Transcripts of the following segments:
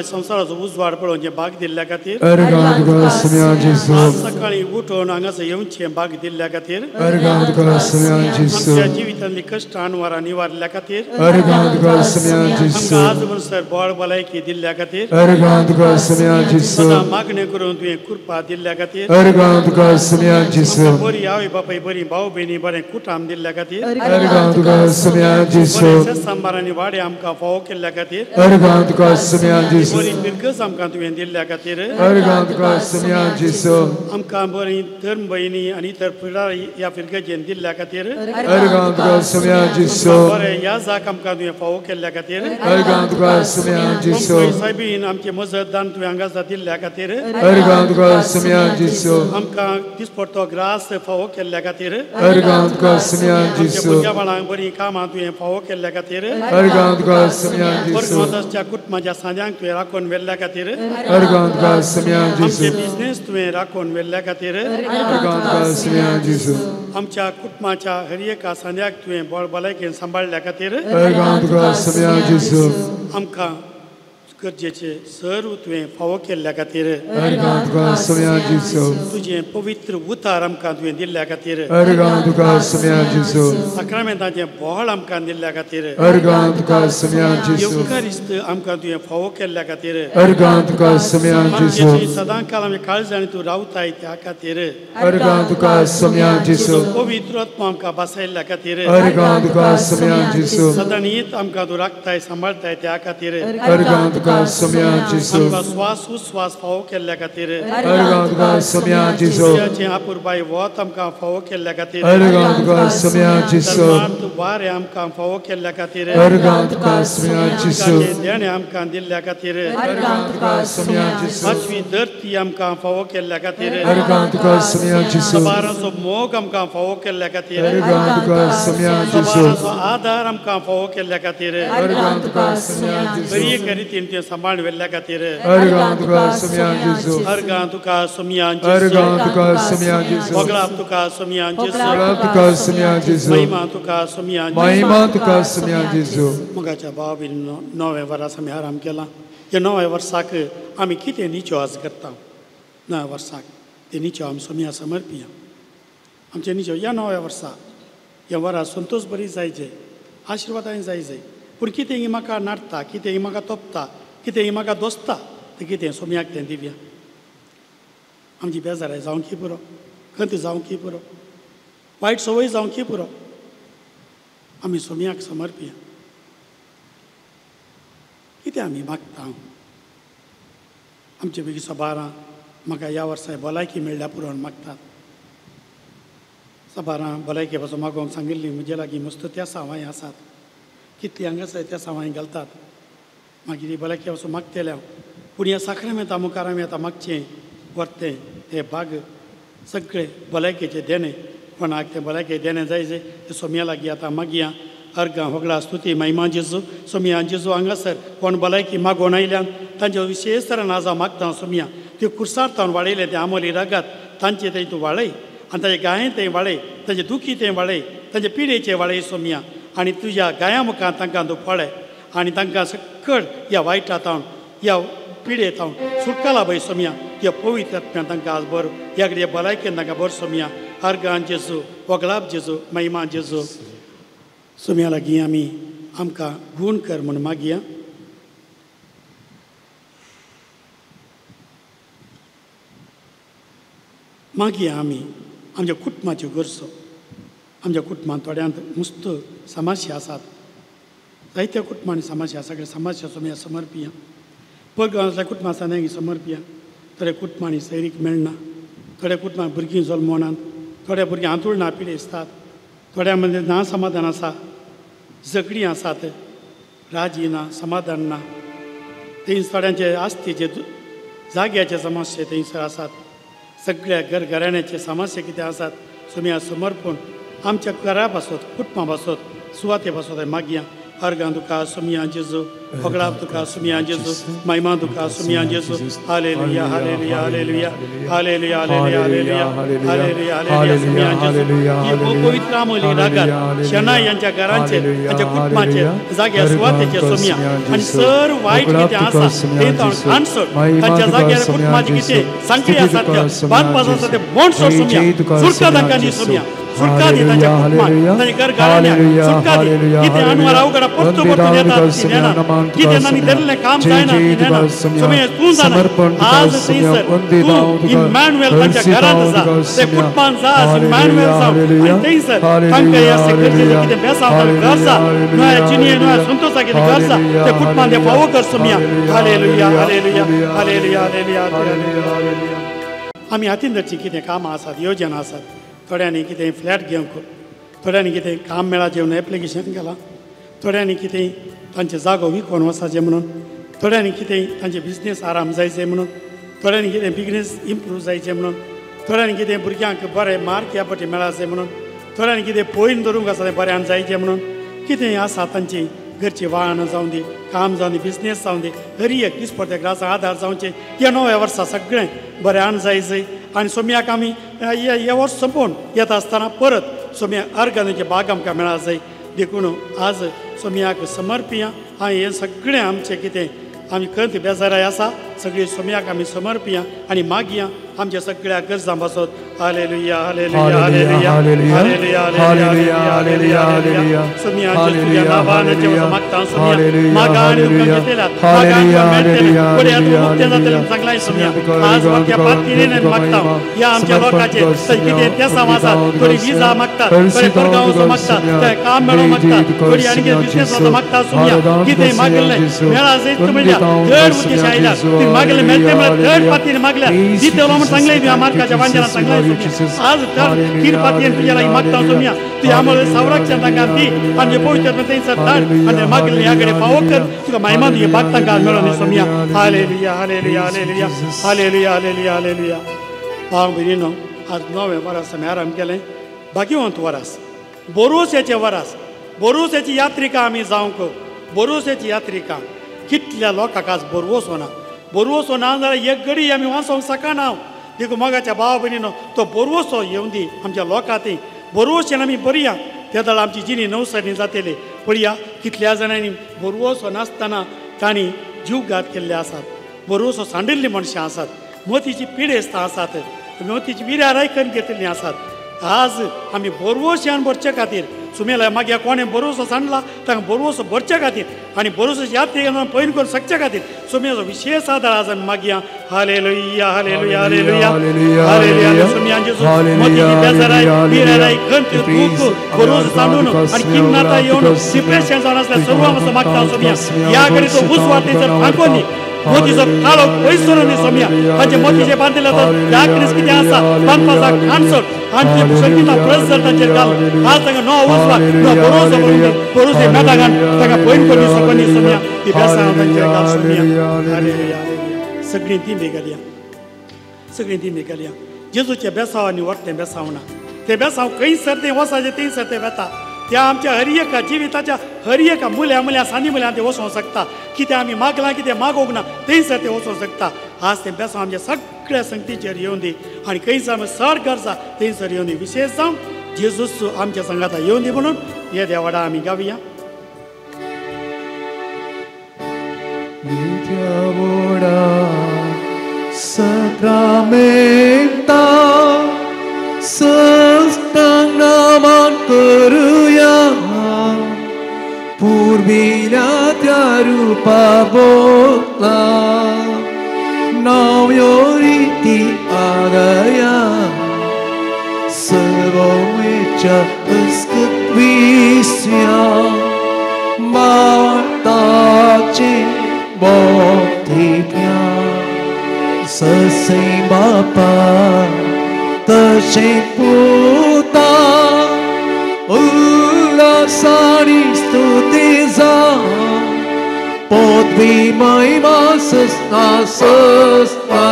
संसाराचो उजवाड पळोवचें भाग दिल्ल्या खातीर सकाळीं उठून हांगासर येवचें भाग दिल्ल्या खातीर आमच्या जिवितांतली कश्टां वरां निवारल्या खातीर आमकां आज म्हणसर बळ भलायकी दिल्ल्या खातीर सदां मागण्यो करून तुवें कृपा दिल्ल्या खातीर बरी आवय बापाय बरी भाव भयणी बरें कुटाम दिल्ल्या खातीर बरें सांबारांनी वाडे आमकां फावो केल्ल्या खातीर बरी फिरगज आमकां तुवें दिल्ल्या खातीर आमकां बरी धर्म भयणी आनी इतर फुडारी ह्या फिरगजेन दिल्ल्या खातीर बरें ह्या जाक आमकां तुवें फावो केल्ल्या खातीर सायबीन आमची मजत दान तुवें हांगासर दिल्ल्या खातीर आमकां दिसपडतो ग्रास फावो केल्ल्या खातीर आमच्या भुरग्या बाळांक बरीं कामां तुवें फावो केल्ल्या खातीर कुटुंबाच्या सांज्यांक तुवें राखून व्हेल्ल्या खातीर आमचे बिजनेस तुवें राखून व्हेल्ल्या खातीर आमच्या कुटुंबाच्या हर एका सांज्याक तुवें बळ भलायकेन सांबाळ्ळ्या खातीर आमकां गरजेचे सर्व तुवें फावो केल्ल्या खातीर, तुजें पवित्र उतार आमकां तुवें दिल्ल्या खातीर, साक्रामेंताचें बोळ आमकां दिल्ल्या खातीर, येवकारिस्त आमकां तुवें फावो केल्ल्या खातीर, सदां काल आमी काळजांनी तूं रावताय त्या खातीर, तुजो पवित्र आत्मा आमकां बसयल्ल्या खातीर, सदांनीत आमकां तूं राखताय सांबाळताय त्या खातीर, आमकां श्वास उस्वास फावो केल्ल्या खातीर, तुज्याचें अपुरबाय वत आमकां फावो केल्ल्या खातीर, वारें आमकां फावो केल्ल्या खातीर, देणें आमकां दिल्ल्या खातीर, पाचवी धरती आमकां फावो केल्ल्या खातीर, सबारांचो मोग आमकां फावो केल्ल्या खातीर, सबारांचो आदार आमकां फावो केल्ल्या खातीर, बरी रितीन तें सांबाळ व्हेल्ल्या खातीर, अर्गां तुका सोमयान वगळाप तुका सोमयान, महिमा तुका सोमयान, महिमा तुका सोमयान जेजू. मोगाच्या भाव भयणींनो, नव्या वर्सा आमी आराम केला. ह्या नव्या वर्साक आमी कितें निचो आज करता, नव्या वर्साक ते निचो आमी सोमया समर्पिया. आमचे निचो ह्या नव्या वर्सा ह्या वरा संतोष बरी जायचे, आशिर्वादांय जायचे, पूण कितें म्हाका नाडटा, कितें म्हाका तोपता, कितें म्हाका दोसता, तें कितें सोमयाक तें दिवया. आमची बेजाराय जावंक पुरो, खंत जावंक पुरो, वायट संवय जावंक पुरो, आमी सोमयाक समर्पिया. कितें आमी मागता आमचे पैकी सबारां म्हाका ह्या वर्सा भलायकी मेळ्ळ्या पुरो म्हूण मागतात. सबारां भलायके पासून मागोवंक सांगिल्ली म्हजे लागीं मस्त त्या सावांय आसात, कितली हांगासर त्या सावांय घालतात. मागीर भलायके पासून मागतले हांव, पूण ह्या साक्रामेंता मुखार आमी आतां मागचें वरतें ते भाग सगळे भलायकेचे देणें, कोणाक तें भलायके देणें जाय जाय तें सोमया लागीं आतां मागया. अर्गां होगळा स्तुती महिमा जेजू. सोमया जेजू हांगासर कोण भलायकी मागोवन आयल्यान तांचे विशेष तरान आज हांव मागता सोमया, त्यो कुर्सार तावन वाडयलें तें आमोली रगात तांचे थंय तूं वाडय, आनी ताजे गायें थंय वाडय, तांचे दुखी थंय वाडय, तांचे पिडेचे वाडय सोमया, आनी तुज्या गाया मुखार तांकां तूं पळय आनी तांकां सकळ ह्या वायटा तावन ह्या पिडे तावन सुटका लाभय सोमया. त्या पवित्र आत्म्यान तांकां आज बरो ह्या कडेन भलायकेन तांकां बरो सोमया. अर्गां जेजू, वगळाप जेजू, महिमा जेजू. सोमया लागीं आमी आमकां गूण कर म्हूण मागया. मागया आमी आमच्या कुटुंबाच्यो गरजो. आमच्या कुटुंबांत थोड्यांत मुस्त समस्या आसात, जायत्या कुटुंबांनी समस्या, सगळे समस्या सोमया समर्पिया. परगांवांतल्या कुटुंबां आसा समर्पिया. थोड्या कुटुंबांनी सैरीक मेळना, थोड्या कुटुंबांत भुरगीं जल्मनात, थोड्या भुरगीं हांतुळना पिडेस्तात, थोड्या मदीं ना समाधान आसा, झगडीं आसात, राजी ना, समाधान ना. थंय थोड्यांचे आस्तीचे जाग्याचे समस्या थंयसर आसात. सगळ्या घर घराण्याचे समस्या कितें आसात सोमया समर्पण आमच्या घरा पासत, कुटुंबा पासत, सुवाते पासत मागया. अर्गां तुका सोमया जेजू, होगळाप तुका सोमया जेजू, महिमा तुका सोमया जेजू. Hallelujah, hallelujah, hallelujah, hallelujah, hallelujah, hallelujah, hallelujah. Somaiya जेजू ही पवित्र आमोली रागात शनाय यांच्या घरांचे, यांच्या कुटुंबाचे जाग्या सुवातेचे सोमया, आनी सर वायट कितें आसा तें ताण सोड. तांच्या जाग्यार कुटुंबाचे कितें सांकळी आसात, त्या बांदपास आसा ते बोंड सोड सोमया. सुटका तांकां दी सोमया, सुटका दी तांच्या कुटुंबाक, तांच्या घर घराण्याक सुटका दी. कितें अनवर अवघडा परतू परतून येतात ती नेना, कितें नानी धरलें काम जायना ती नेना. सोमया तूं जाणा आज थंयसर तूं इम्मानुएल तांच्या घरांत जा, ते कुटुंबान जा, इम्मानुएल जाव, आनी थंयसर तांकां ह्या गरजेचें कितें बेसांव घर जा, नव्या जिणये नव्या संतोषा कितें घर जा, ते कुटुंबान ते फावो कर Somaiya. Hallelujah, hallelujah, hallelujah, hallelujah, hallelujah. आमी हातीन धरचीं कितें कामां आसात, योजना आसात. थोड्यांनी कितें फ्लॅट घेवंक, थोड्यांनी कितें काम मेळाचें म्हणून एप्लिकेशन केलां, थोड्यांनी कितें तांचे जागो विकोन वचपाचें म्हणून, थोड्यांनी कितें तांचे बिजनेस आराम जायचे म्हणून, थोड्यांनी कितें बिजनेस इम्प्रूव जायचें म्हणून, थोड्यांनी कितें भुरग्यांक बरें मार्क ह्या फावटी मेळाचें म्हणून, थोड्यांनी कितें पयन धरूंक आसा तें बऱ्यान जायचें म्हणून, कितें आसा तांची घरची वाहनां जावं दी, काम जावं दी, बिजनेस जावं दी, हरी एक दिसपडटे ग्रासा आदार जावचें. ह्या नव्या वर्सा सगळें बऱ्यान जायचें. आनी सोमयाक आमी हे वर्स सोंपोवन येता आसतना परत सोमया अर्गानाचे बाग आमकां मेळा जाय. देखून आज सोमयाक समर्पिया. आनी हें सगळें आमचें कितें आमी खंत बेजाराय आसा सगळी सोम्याक आमी समर्पिया आनी मागया आमच्या सगळ्या गरजां पासत. Hallelujah hallelujah hallelujah hallelujah hallelujah hallelujah hallelujah. Saumya तुज्या नांवान मागता सोम्या मागा आनी तुमकां घेतल्या मागा आमकां मेळटलें फुडें तूं मुक्तें जातलें सांगलाय सोम्या. आज वाक्या पातीन मागता ह्या आमच्या लोकांचेर कितें तेसांव आसा थोडी विजा मागतात थोडे परगांव मागतात थंय काम मेळोवंक मागतात थोडी आनी कितें बिजनेस मागता सोम्या. कितें मागिल्लें मेळा जैत म्हणल्यार थर्ड उद्देश आयला ती मागलें मेळटलें म्हळ्यार थर्ड पातीन मागल्या दितलो म्हण सांगलें तुज्या मार्काच्या वांज्यान सांगलें. आज तर तीन पातीन तुज्या लागीं मागता सोम्या तुज्या आमळ संरक्षण तांकां दी आनी पवित्र थंयसर धाड आनी मागिल्लें ह्या कडेन फावो कर तुका महिमा तुगे भाग तांकां मेळोन Saumya. Hallelujah hallelujah hallelujah hallelujah hallelujah hallelujah. भाव भयणीनो आज नवें वरास आमी आराम केलें भाग्यवंत वरास बोरोसाचें वरास बोरोसाची यात्रिका आमी जावंक बोरोसाची यात्रिका कितल्या लोकांक आज बोरवोसो ना बोरवोसो ना जाल्यार एक घडी आमी वाचोवंक शकना. देखून मोगाच्या भाव भयणीनो तो बोरवोसो येवन दी आमच्या लोकांत बोरवोशेन आमी बरया तेदळ आमची जिणी नवसरणी जातली. पळया कितल्या जाणांनी बोरवोसो नासतना तांणी जीवघात केल्ले आसात बोरवोसो सांडिल्लीं मनशां आसात मोतीची पिडेस्तां आसात मोतीची विऱ्यार आयकन घेतिल्लीं आसात. आज आमी बोरवोश्यान भरचे खातीर सुमेला मागीर कोणें बोरवोसो सांडला तांकां बोरवोसो भरचे खातीर आनी बोरवोसो यात्रेक पयन करून शकचे खातीर सुम्याचो विशेष आदार आज आमी मागया. Hallelujah hallelujah hallelujah hallelujah. सुम्यान जेजू मोतीची बेजाराय पिराय खंत दूख बोरवोसो सांडून आनी किन्नाता येवन डिप्रेशन जावन आसल्यार सर्व आमचो मागता सुम्या ह्या कडेन तो उजवाड थंयसर फांकोन दी मोतीचो काळो पयस करून दी सोम्या. तांचे मोतीचे बांदिल्ले तो डार्कनेस कितें आसा बांदपाचा खाणसोड आनी ती शक्तीता प्रसर तांचेर घाल. आज तांकां नवो उजवाड नवो भरोसो करून दी भरोसे मेटागान तांकां पयन करून सकून दी सोम्या ती बेसांव तांचेर घाल सोम्या. Hallelujah hallelujah. सगळीं ती घालया सगळीं ती घालया. जेजूचें बेसांव आनी वखदें बेसांव ना तें बेसांव खंयसर तें वसाचें थंयसर तें वेता त्या आमच्या हर एका जिविताच्या हर एका मुल्या मुल्या सानी मुल्यान तें वचोंक शकता. कितें आमी मागलां कितें मागोवंक ना थंयसर तें वचोंक शकता. आज तें बेसांव आमच्या सगळ्या संगतीचेर येवन दी आनी खंयसर आमी सर गरजा थंयसर येवन दी. विशेश जावन जेजूस आमच्या संगाता येवन दी म्हणून हे देवाडा आमी गावया. Sacramenta सष्टांगनामान करूया पूर्वील्या त्या रूपा बोला नव्यो रीती आगया सर्वमेच्या अस्कत्विस्या माताचे बोधिप्या ससे बापा तशे पुता उल्लासानी स्तुती जा पदवी महिमा सस्ना सस्ना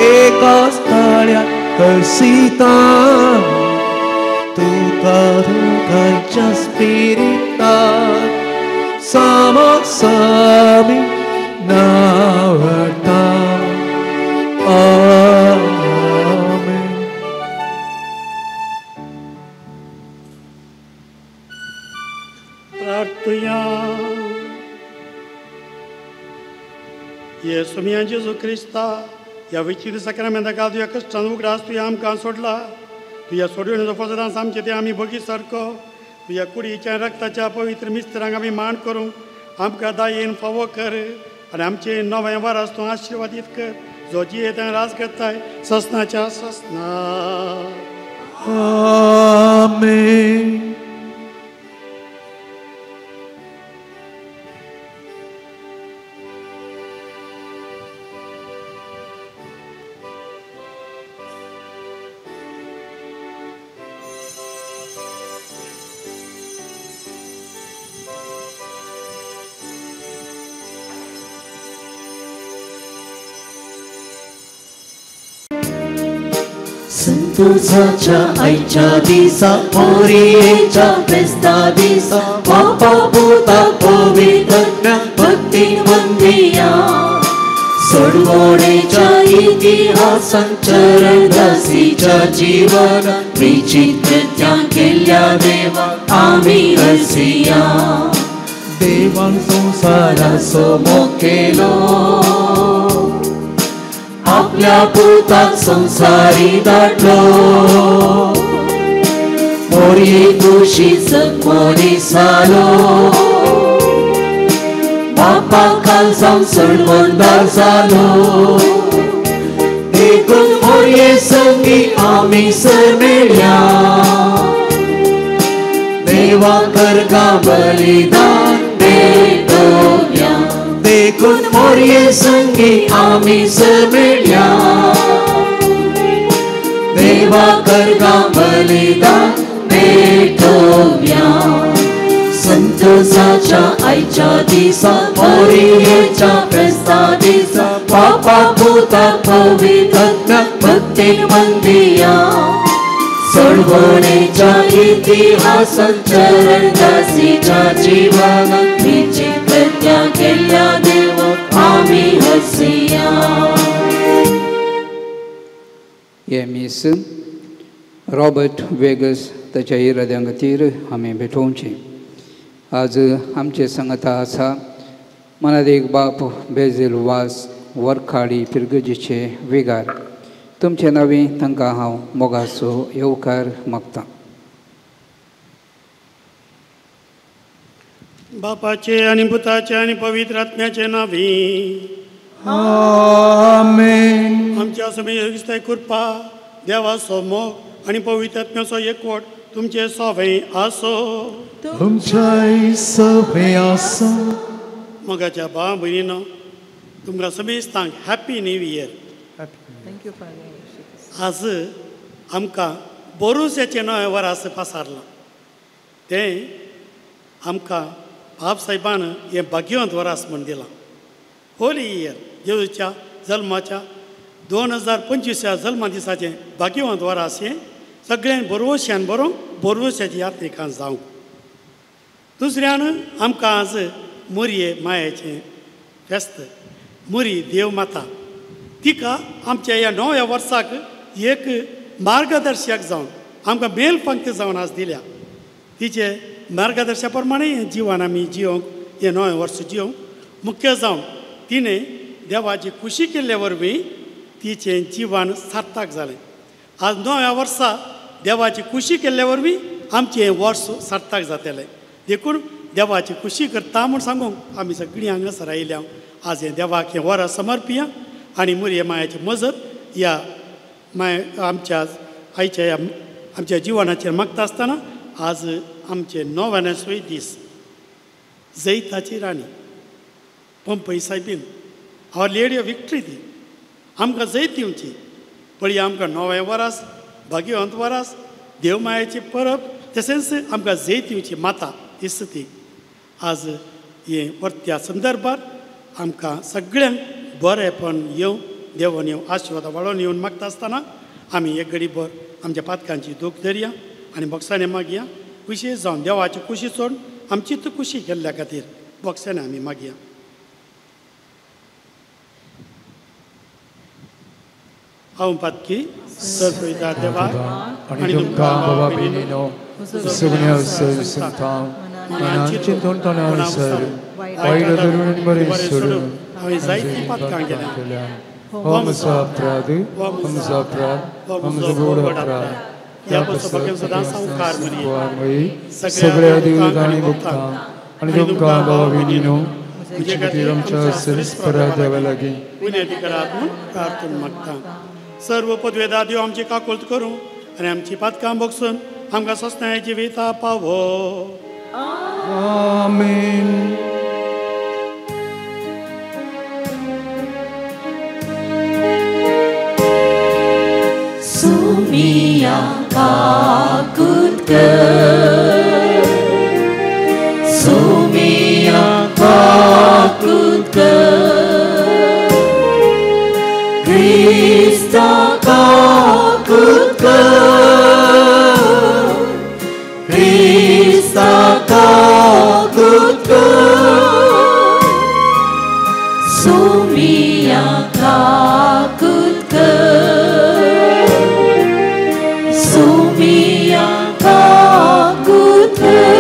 एका स्थाळ्या कसिता तुका तुकाच्या स्पिरितात सामसामी नावडता. आमेन. प्रार्थुया. येसू मिया जेजू क्रिस्ता ह्या विचित्र साक्रामेंता काल तुज्या कश्टान उगडास तुवें आमकां सोडला. तुज्या सोडवणेचो फसदांस आमचे ते आमी भोगी सारको तुज्या कुडीच्या रक्ताच्या पवित्र मिस्त्रांक आमी मान करूंक आमकां दायेन फावो कर आनी आमचें नवें वरास तूं आशिर्वादीत कर जो जियेता राज करताय ससनाच्या ससना. आमेन. तुझाच्या आईच्या दिसा मोरयेच्या फेस्ता दिसा बापा पुता पवित्र भक्ती वंदिया सोडवणेच्या इतिहासान चरणदासीच्या जीवन विचित्र त्या केल्या देवा आमी हसिया. देवान संवसाराचो मोग केलो आपल्या पुताक संवसारी धाडलो मोरये कुशीच मनीस जालो बापा खाल जावन सळवंदार जालो देखून मोरये संगी आमी सर मेळया देवा करगा बलिदान भेटोवया देखून मोरये संगी आमी सर मेळया देवा करगा बलिदान भेटोवया संतोषाच्या आयच्या दिसा मोरयेच्या फेस्ता दिसा पापा पुता पवित्र भक्तीन वंदिया सळवणेच्या इतिहासांत चरणदासीच्या जिवनात तिची प्रज्ञा केल्ल्या देवाक आमी हसिया. हे मीस रॉबर्ट वेगस ताच्या इराद्यां खातीर आमी भेटोवचें. आज आमचे संगता आसा मनादेक बाप बेजील वास वरखाडी फिरगजीचे विगार. तुमचे नांवी तांकां हांव मोगाचो येवकार मागतां. बापाचे आनी पुताचे आनी पवित्र आत्म्याचे नांवी आमेन. आमच्या समेस्त कृपा देवाचो मोग आनी पवित्र आत्म्याचो एकवट तुमचे सवे आसो. तुमच्याय सवे आसो. मोगाच्या भाव भयणीनो तुमकां समेस्तांक हॅपी न्यू इयर. आज आमकां बोरुसाचें नवें वरास पासारलां तें आमकां बाब साहेबान हें भाग्यवंत वरास म्हूण दिलां. होली इयर जेजूच्या जल्माच्या 2025 जल्मा दिसाचें भाग्यवंत वरास हें सगळ्यांक बोरवश्यान बरोवंक बोरवश्याची यात्रिकां जावंक. दुसऱ्यान आमकां आज मोरये मायेचें फेस्त मोरी देव माता तिका आमच्या ह्या नव्या वर्साक एक मार्गदर्शक जावन आमकां मेल पंक्ती जावन आज दिल्या. तिचे मार्गदर्शा प्रमाणे हें जिवन आमी जियोंक हें नवें वर्स जियोंक मुख्य जावन तिणें देवाची खुशी केल्ले वरवीं तिचें जिवन सार्थक जालें. आज नव्या वर्सा देवाची खुशी केल्ले वरवीं आमचें हें वर्स सार्थक जातलें. देखून देवाची खुशी करता म्हूण सांगूंक आमी सगळीं हांगासर आयल्या. आज हें देवाक हें वरां समर्पिया आनी मोरये मायाची मजत ह्या माय आमच्या आयच्या ह्या आमच्या जिवनाचेर मागता आसतना आज आमचे नव्यानसोय दीस जैताची राणी पंपई soybean our lady of victory ती आमकां जैत दिवची. पळय आमकां नवें वरास भाग्यवंत वरास देवमायाची परब तशेंच आमकां जैत दिवची माता दिसता ती. आज हे परत्या संदर्भार आमकां सगळ्यांक बरेंपण येवं देवान येवं आशिर्वाद वाडोवन येवन मागता आसतना आमी एक घडीभर आमच्या पातकांची दूख धरया आनी बोगसाणे मागया. विशेश जावन देवाची खुशी सोडून आमची तर खुशी केल्ल्या खातीर बोगसाणे आमी मागया. हांव पातकी सर पळयता देवा आनी तुमकां बाबा भयणीनो सगळ्या सर सांगता मनान चिंतून तणान सर वायट धरून बरें सोडून हांवें जायतीं पातकां केल्या. हो म्हजो अपराध, हो म्हजो अपराध, हो म्हजो व्हड अपराध. ह्या पासून सदां संवकार सगळ्या देवतांनी आनी भक्तांक आनी तुमकां बाबा भयणीनो म्हजे खातीर आमच्या सरिस्परा देवा लागीं विनंती करात म्हूण प्रार्थना मागता. सर्व पदवेदा देव आमची काकुळट करूं आनी आमची पातकां भोगसून आमकां सोसणायची जिविता पावो. आमेन. Sumia kakut कर, Sumia kakut कर, Krista kakut कर, Krista kakut कर, Sumia kakut कर, Sumia kakut कर.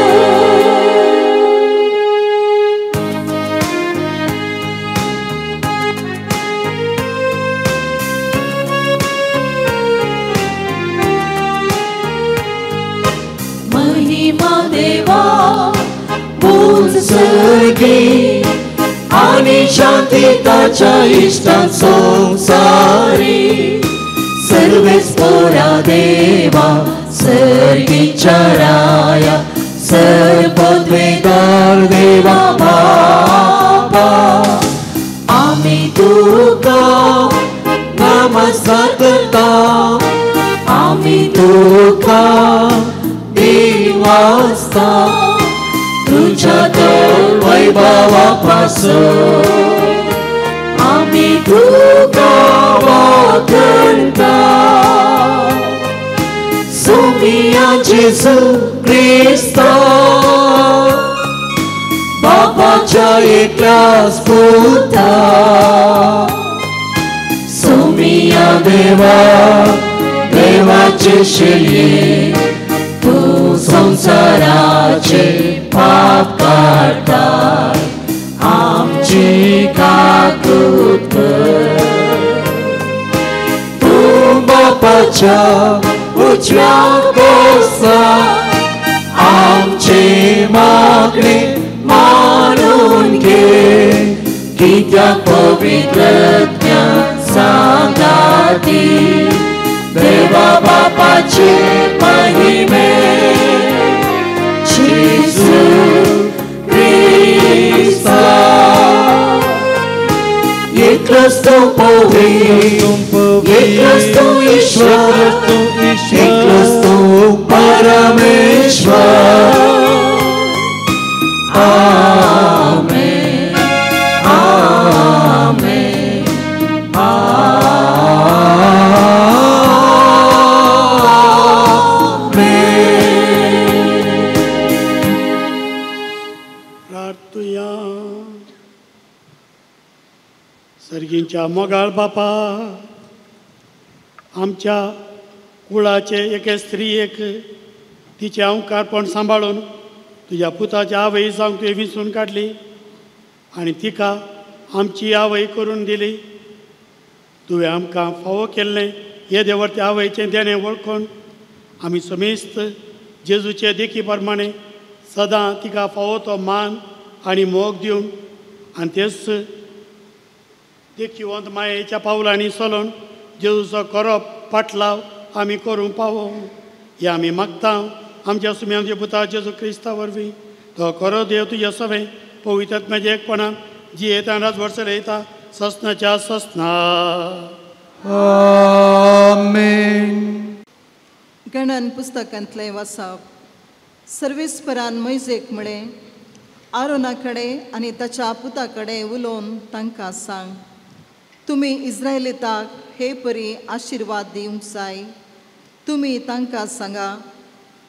आनी शांती ताच्या इश्टां संवसारी सर्वेस्पोरा देवा सर्गीच्या राया सर पदवेदार देवा बापा आमी तुका नमस्कार करता आमी तुका दिवासता तुझ्या तर वैभवा पासून आमी तुका वाखणता सोमिया जेजू क्रिस्ता बापाच्या एकल्याच पुता सोमिया देवा देवाचे शेळये तूं संवसाराचे पाप काडटाय आमची काकूत कर तूं बापाच्या उजव्या बसला आमचे मागणे मानून घे कित्याक पवित्र सांगाती देवा बापाचे महिमे जेजू क्रिस्ता एकच तो पवित्र एकच तो ईश्वर एकच तो परमेश्वर आमेन आमेन आमेन. प्रार्थुया. सर्गींच्या मोगाळ बापा आमच्या कुळाचे एके स्त्रियेक तिचें अंकारपण सांबाळून तुज्या पुताच्या आवय जावंक तुवें विंचून काडली आनी तिका आमची आवय करून दिली. तुवें आमकां फावो केल्लें हे देवर त्या आवयचें देणें वळखून आमी समेस्त जेजूचे देखी प्रमाणे सदां तिका फावो तो मान आनी मोग दिवन आनी तेच देखिवंत मायेच्या पावलांनी चलोवन जेजूचो करप पाटलाव आमी करूंक पावो हें आमी मागता आमच्या सुम्यांच्या पुता जेजू क्रिस्ता वरवीं. तो खरो देव तुज्या सवें पवित्र आत्म्याच्या एकपणान जियेता रात वर्स येता ससनाच्या ससना. आमेन. गणन पुस्तकांतलें वाचप. सर्वेस्परान मैजेक म्हळें आरोना कडेन आनी ताच्या पुता कडेन उलोवन तांकां सांग तुमी इस्रायलिताक हे परी आशिर्वाद दिवंक जाय. तुमी तांकां सांगा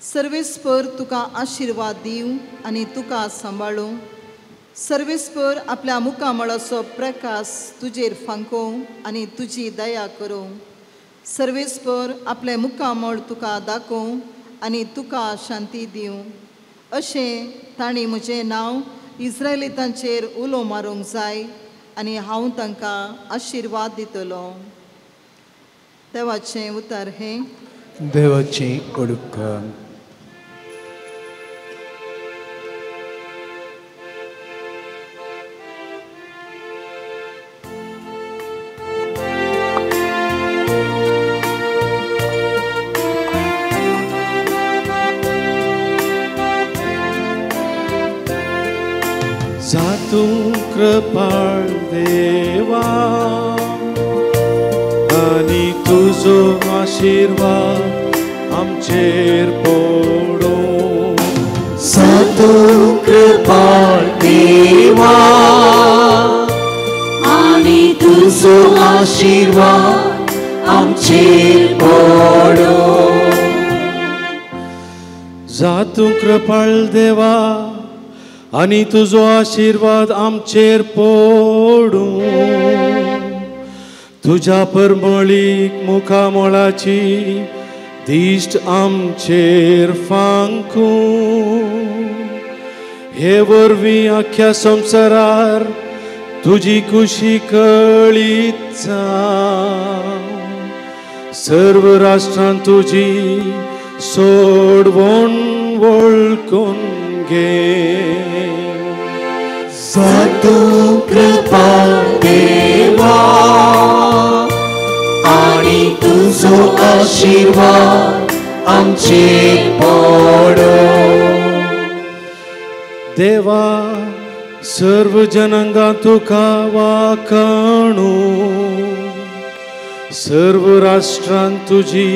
सर्वेस्पर तुका आशिर्वाद दिवं आनी तुका सांबाळूं. सर्वेस्पर आपल्या मुखामळाचो प्रकाश तुजेर फांकोवं आनी तुजी दया करूं. सर्वेस्पर आपलें मुखामळ तुका दाखोवं आनी तुका शांती दिवं. अशें तांणी म्हजें नांव इस्रायलितांचेर उलो मारूंक जाय आनी हांव तांकां आशिर्वाद दितलो. देवाचें उतर हें. देवाचें उपकार. जातूं कृपाळ देवा आनी तुजो आशिर्वाद आमचेर पडूं. जातूं कृपाळ देवा आनी तुजो आशिर्वाद आमचेर पडूं. जातूं कृपाळ देवा आनी तुजो आशिर्वाद आमचेर पडूं. तुज्या परमळीक मुखामळाची दिश्ट आमचेर फांकूं. हे वरवीं आख्या संवसारार तुजी खुशी कळीत जावं. सर्व राष्ट्रान तुजी सोडवण वळखून घे. जातूं कृपा देवा आनी तुजो आशिर्वाद आमचेर पडो. देवा सर्व जनांगा तुका वाखाणू, सर्व राष्ट्रांत तुजी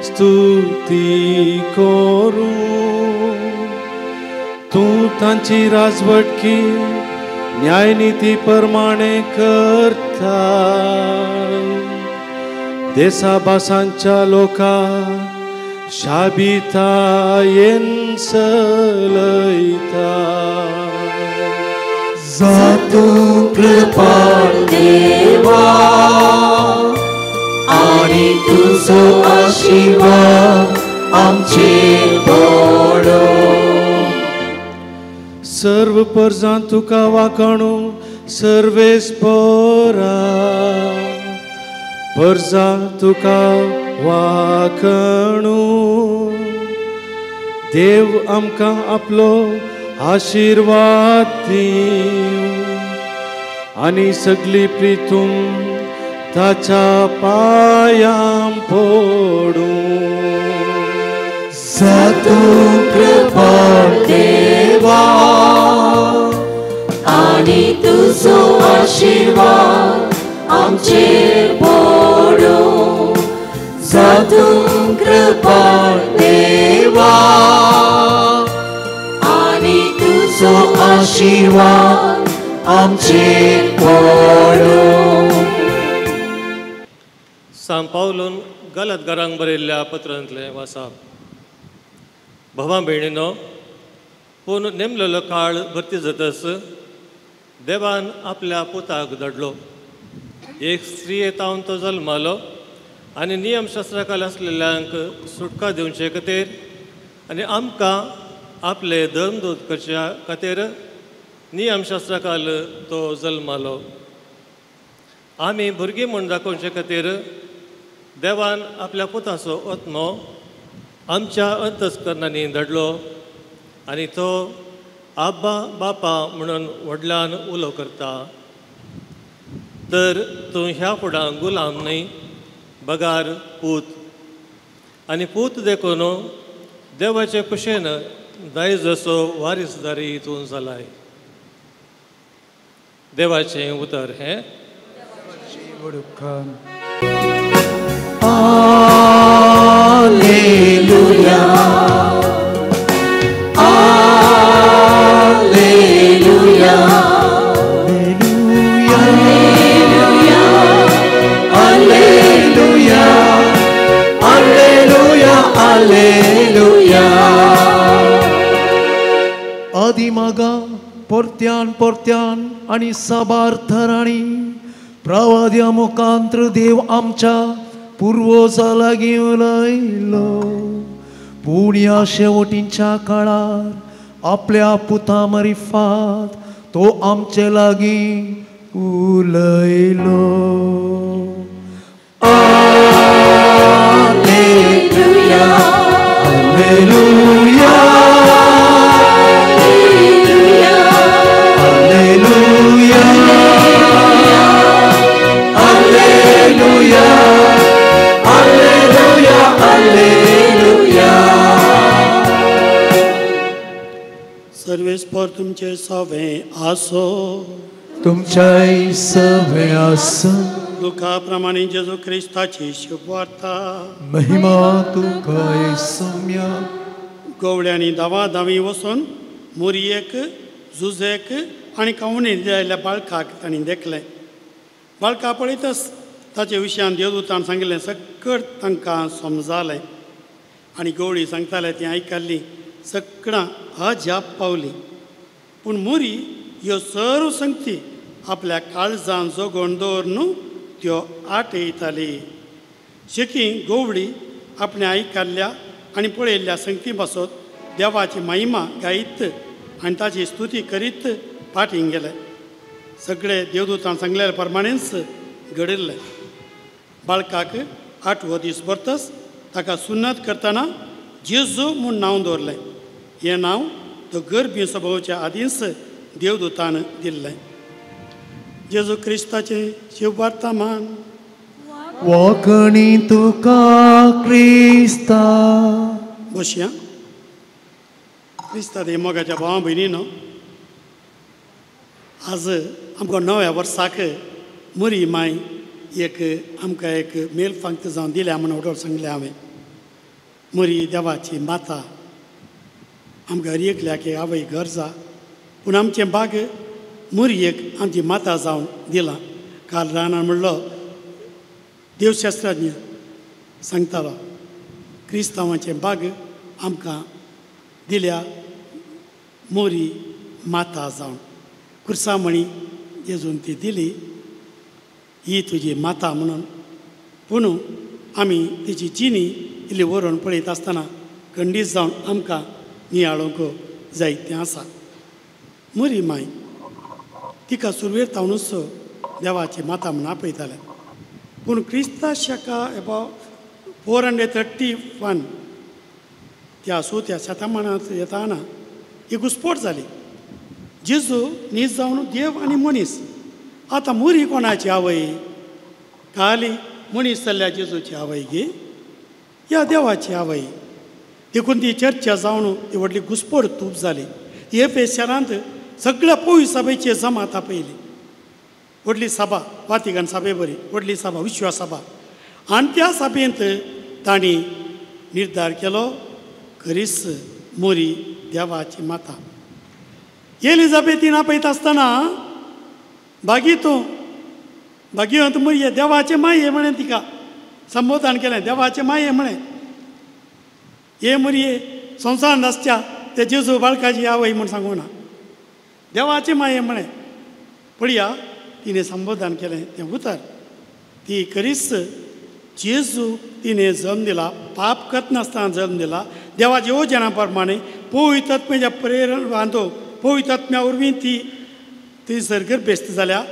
स्तुती करूं. तूं तांची राजवटकी न्यायनिती प्रमाणे करता. देसा भासांच्या लोकांक शाबितायेन चलयता. जातूं कृपा देवा आनी तुजो आशिर्वाद आमचेर पडो. सर्व परजां तुका वाखाणू, सर्वेस पोरा परजा तुका वाखाणू. देव आमकां आपलो आशिर्वाद दिवं आनी सगळी प्रितूम ताच्या पांयां पडूं. जातूं कृपा देवा आनी तुजो आशिर्वाद आमचेर पडो. जातूं कृपा देवा आनी तुजो आशिर्वाद आमचेर पडो. सांत पावलून गलतगारांक बरयल्ल्या पत्रांतलें वाचप. भावा भयणीनो, पूण नेमलेलो काळ भरती जातच देवान आपल्या पुताक धाडलो. एक स्त्रिये तावन तो जल्मालो आनी नियमशास्त्रा खाल आसलेल्यांक सुटका दिवचे खातीर आनी आमकां आपले धर्मदूत करच्या खातीर नियमशास्त्रा खाल तो जल्मालो. आमी भुरगीं म्हूण दाखोवचे खातीर देवान आपल्या पुताचो आत्मो आमच्या अंतस्करणांनी धाडलो आनी तो आब्बा बापा म्हणून व्हडल्यान उलो करता. तर तूं ह्या फुडां गुलाम न्हय बगार पूत, आनी पूत देखून देवाचे कुशेन दायजसो वारीसदारी तूं जालाय. देवाचें उतर हें. Alleluia, Alleluia, Alleluia, Alleluia, Alleluia, Alleluia. आदिमागा परत्यान परत्यान आनी साबार थरांनी प्रवाद्या मुखांत्र देव आमच्या पुर्वजा लागीं उलयलो. पूण ह्या शेवटींच्या काळार आपल्या पुता मरिफात तो आमचे लागीं उलयलो. Alleluia, Alleluia, Alleluia, Alleluia, Alleluia, Alleluia. सर्वेस्पर तुमचे सवे आसो, तुमच्याय सवे आसो. लुका प्रमाणे जेजू क्रिस्ताची शुभवार्ता. महिमा तुका येसुम्या. गवळ्यांनी धांवा धांवी वचून मुरयेक जुजेक आनी कवणी जायल्या बाळकाक तांणी देखलें. बाळका पळयतच ताचे विशयान देवदूतान सांगिल्लें सगळं तांकां समजालें आनी गवळी सांगताले ती आयकल्ली सगळां अजाप पावली. पूण मोरी ह्यो सर्व संगती आपल्या काळजान जगोवन दवरून त्यो आटयताली. शेकी गवळी आपणे आयकल्ल्या आनी पळयल्ल्या संगती पासत देवाची महिमा गायत आनी ताची स्तुती करीत फाटीं गेले. सगळे देवदूतान सांगलेल्या प्रमाणेच घडिल्लें. बाळकाक आठवो दीस भरतच ताका सुन्नत करतना जेजू म्हूण नांव दवरलें. हें नांव तो गर्भी स्वभावाच्या आदींच देवदूतान दिल्लें. जेजू क्रिस्ताचें शिववर्तमान. वखणी तुका क्रिस्ता. बसया. क्रिस्ता दे मोगाच्या भावा भयणीनो, आज आमकां नव्या वर्साक मोरी माय एक आमकां एक मेल फांक्त जावन दिल्या म्हूण उडोवन सांगलें हांवें. मोरी देवाची माता आमकां हर एकल्याक एक आवय गरजा, पूण आमचें भाग मोरयेक आमची माता जावन दिलां. काल रानान म्हणलो देवशास्त्रज्ञ सांगतालो क्रिस्तांवाचें भाग आमकां दिल्या मोरी माता जावन. कुर्सामणी जेजून ती दिली ही तुजी माता म्हणून, पूण आमी तिची जिणी इल्ली व्हरून पळयत आसतना खंडीत जावन आमकां नियाळूंक जायतें आसा. मोरी माय तिका सुरवेर तावनूच देवाची माता म्हूण आपयताले, पूण क्रिस्ता शका एबाव 431 त्या चवथ्या शतमानांत येताना एक घुस्पोट जाली. जेजू नीज जावन देव आनी मनीस. आतां मोरी कोणाची आवय? काली मनीस जाल्ल्या जेजूची आवय गे ह्या देवाची आवय. देखून ती चर्चा जावन ती व्हडली घुस्पोट तूप जाली. एफेस शारांत सगळ्या पयस सभेची जमात आपयली. व्हडली सभा, वातिकन सभे बरी व्हडली सभा, विश्वास सभा. आनी त्या सभेंत तांणी निर्धार केलो खरीच मोरी देवाची माता. एलिझाबेथीन आपयता आसतना बागी तूं बागीवंत मोरये देवाचे माये म्हळें, तिका संबोधन केलें देवाचे माये म्हळें. हे मोरये संवसारांत आसच्या ते जेजू बाळकाची आवय म्हूण सांगूं ना, देवाचे माये म्हळें. पळया तिणें संबोधन केलें तें उतर. ती खरीच जेजू तिणें जल्म दिला, पाप करनासतना जल्म दिला देवाच्या योजना प्रमाणे पवित्र आत्म्याच्या प्रेरण बांदो पवित्र आत्म्या वरवीं ती थंयसर गर्भेस्त जाल्या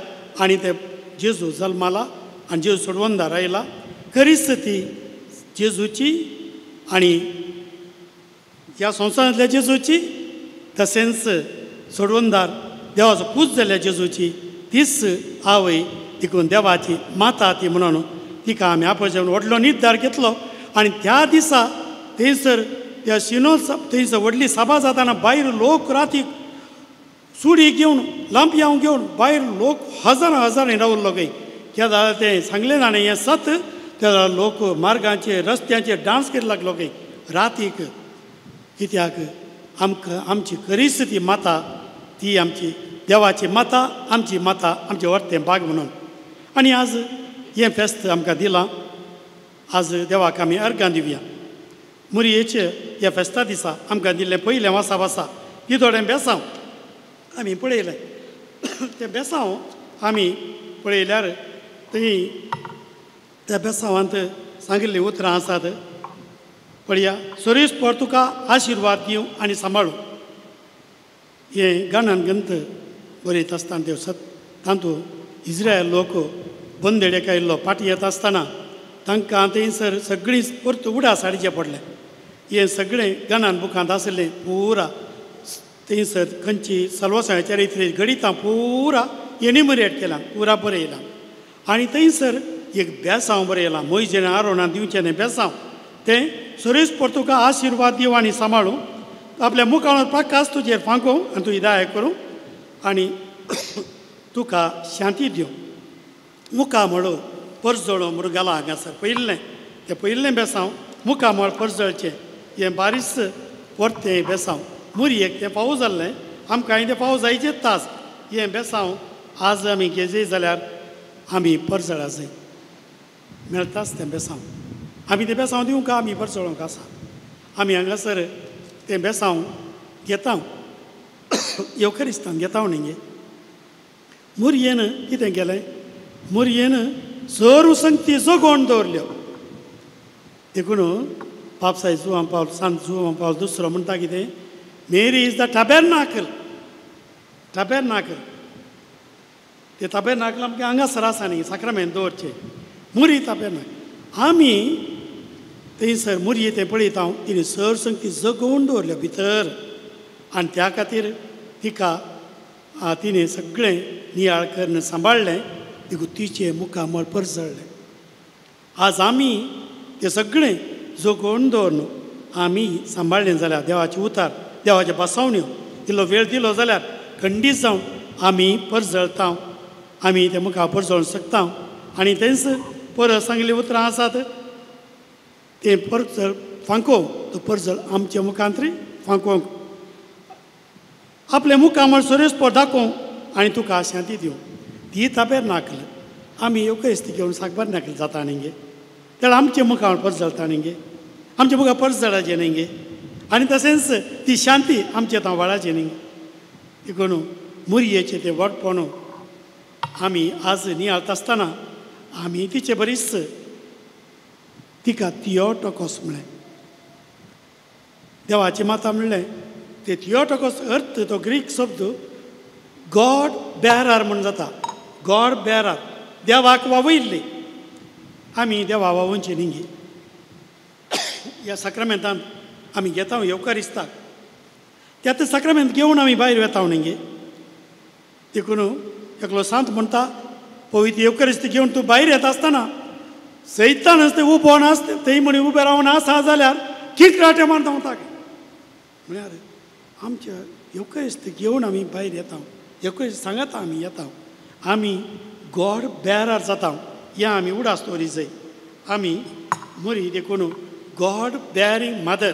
आनी ते जेजू जल्माला आनी जेजू सोडवंदार आयला. खरीच ती जेजूची आनी ह्या संवसारांतल्या जेजूची तशेंच सोडवंदार देवाचो पूज जाल्ल्या जेजूची तीच आवय, देखून देवाची माता ती म्हणून तिका आमी आपल्या व्हडलो निर्धार घेतलो. आनी त्या दिसा थंयसर त्या शिनो थंयसर व्हडली सभा जाताना भायर लोक रातीक सुडी घेवन लांपयांव घेवन भायर लोक हजारां हजारांनी रावल्लो खंय. केदार तें सांगलें जाणें हें सत, तेन्ना लोक मार्गाचेर रस्त्यांचेर डांस करीत लागलो खंय रातीक. कित्याक आमकां आमची खरीच ती माता, ती आमची देवाची माता, आमची माता, आमचें वर्तें भाग म्हणून. आनी आज हें फेस्त आमकां दिलां. आज देवाक आमी अर्गां दिवया. मोरयेचे ह्या फेस्ता दिसा आमकां दिल्लें पयलें वासा वासा ती थोडें बेसांव आमी पळयलें. तें बेसांव आमी पळयल्यार थंय त्या बेसांवांत सांगिल्लीं उतरां आसात. पळया, सोरीस पर तुका आशिर्वाद दिवं आनी सांबाळूं. हें गाणान ग्रंथ बरयत आसतना देव सत तातूंत इस्रायल लोक बंदेडेक आयिल्लो फाटीं येता आसतना तांकां थंयसर सगळीं परत उडास हाडचें पडलें. हें सगळें गाणान बुकांत आशिल्लें पुरा थंयसर खंयची सलवसां चरित्र घडितां पुरा एन्युमरेट केलां, पुरा बरयलां. आनी थंयसर एक बेसांव बरयलां, मोयजेन आरोणान दिवचें न्हय बेसांव, तें सुरेश पर तुका आशिर्वाद दिवं आनी सांबाळूं, आपल्या मुखार प्रकाश तुजेर फांकोवं आनी तूं हिदायत करूं आनी तुका शांती दिवं. मुखामळ परजळो म्हूण घाला हांगासर पयिल्लें तें पयिल्लें बेसांव मुखामळ परजळचें हें बारीस परतें बेसांव. मोरयेक तें फावो जाल्लें, आमकां तें फावो जायचें तास. हें बेसांव आज आमी घेजय जाल्यार आमी परजळा जाय मेळटाच तें बेसांव. आमी तें बेसांव दिवंक आमी परजळोंक आसा. आमी हांगासर तें बेसांव घेता, येवखरिस्तान घेता न्ही गे. मोरयेन कितें केलें, मोरयेन सर संगती जगोवन दवरल्यो. देखून पापसाय जुवां पावल सांत जुवां पावल दुसरो म्हणटा कितें, Mary is the tabernacle. Tabernacle ते ताबेरनाकल आमकां हांगासर आसा न्ही साक्रामेंत दवरचें मोरी ताबेरनाकल. आमी थंयसर मोरये तें पळयता हांव, तिणें सर संगती जगोवन दवरल्यो भितर आनी त्या खातीर तिका तिणें सगळें नियाळ करून सांबाळ्ळें देखून तिचें मुखामळ परजळ्ळें. आज आमी तें सगळें जोगोवन दवरून आमी सांबाळ्ळें जाल्यार देवाचें उतार देवाचे बसावण्यो इल्लो वेळ दिलो जाल्यार खंडीत जावन आमी परजळता आमी ते मुखार परजळूंक शकता. आनी तेंच परत सांगिल्लीं उतरां आसात तें परजळ फांकोवंक तो परजळ आमच्या मुखांतरी फांकोवंक आपल्या मुखामळ सोरेसपोर दाखोवंक आनी तुका शांती दिवं ती ताबेर नाकल आमी येवकरिस्ती घेवन सागबार नाकल जाता न्ही गे तेन्ना आमच्या मुखार परजळता न्ही गे आमच्या मुखार परजळाचें न्ही गे आनी तशेंच ती शांती आमच्या थंय वाळाची न्ही. देखून मुरयेचें तें व्हडपण आमी आज नियाळता आसतना आमी तिचे बरीच तिका थियोटोकोस म्हणलें देवाची माता म्हणलें. ते थियोटोकोस अर्थ तो ग्रीक शब्द गॉड बेरार म्हूण जाता. गॉड बेरार देवाक वावयल्ली आमी देवा वावोवची न्ही गे. ह्या साक्रामेंतान आमी घेता येवकारिस्ताक त्यात साक्रामेंत घेवन आमी भायर वेता न्ही गे. देखून एकलो सांत म्हणटा पवित्र येवकारिस्त घेवन तूं भायर येता आसतना सैतानच तें उबो नासता थंय म्हणी उबें रावन आसा जाल्यार किरकिराटे मारता वता. म्हळ्यार आमच्या येवकारिस्त घेवन आमी भायर येता येवकारिस्त सांगता आमी येता आमी गॉड बेरार जाता हें आमी उडास दवरी जाय. आमी मरी देखून गॉड बेरींग मदर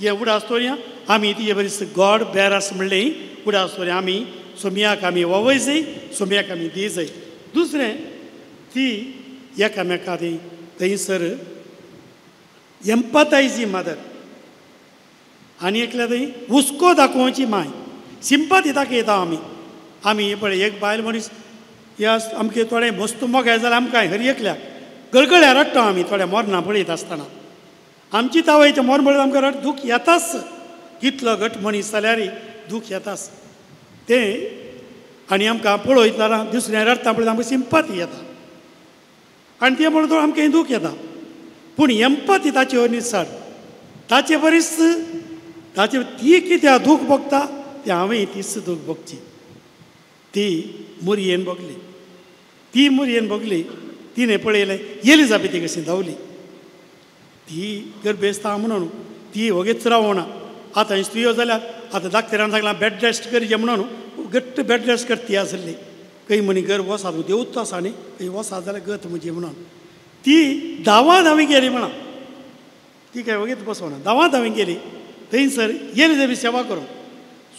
हें उडास दवरया आमी तिजे बरीच गॉड बेरार्स म्हणलें उडास दवरया. आमी सोमयाक आमी वावय जाय सोमयाक आमी दी जाय. दुसरें ती एकामेका ती थंयसर एम्पथायजी मदर आनी एकल्या थंय हुस्को दाखोवची माय सिंपती दाखयता आमी. आमी पळय एक बायल मनीस ह्या आमके थोडे मस्त मोगाय जाल्यार आमकां हर एकल्याक गळगळ्या रडटा आमी थोड्या मरणां पळयत आसतना आमची तावयचें मरण पळयत आमकां रड दूख येताच कितलो घट मनीस जाल्यार दूख येताच तें आनी आमकां पळयतना दुसऱ्या रडटा पळयत आमकां सिंपती येता आनी तें पळोवन आमकां दूख येता. पूण एम्पती ताचे वरवीं चड ताचे बरीच ताचे ती कित्याक दूख भोगता तें हांवें तीच दूख भोगची. ती मुरयेन भोगली ती मुरयेन भोगली तिणें पळयलें एलिजाबेती कशी धांवली ती गर्भेस्ता म्हणून ती वगीच रावना. आतां स्त्रियो जाल्यार आतां डाक्टरान सांगलां बेड रेस्ट करचें म्हणून घट्ट बेड रेस्ट करती आसली खंय म्हणी गर्भ वसात देवूच आसा न्ही खंय वसात जाल्यार गत म्हजी म्हणून ती धांवा धांवी गेली म्हणा ती काय वगीच बसवना धांवा धांवी गेली थंयसर एलिजाबेथ सेवा करूंक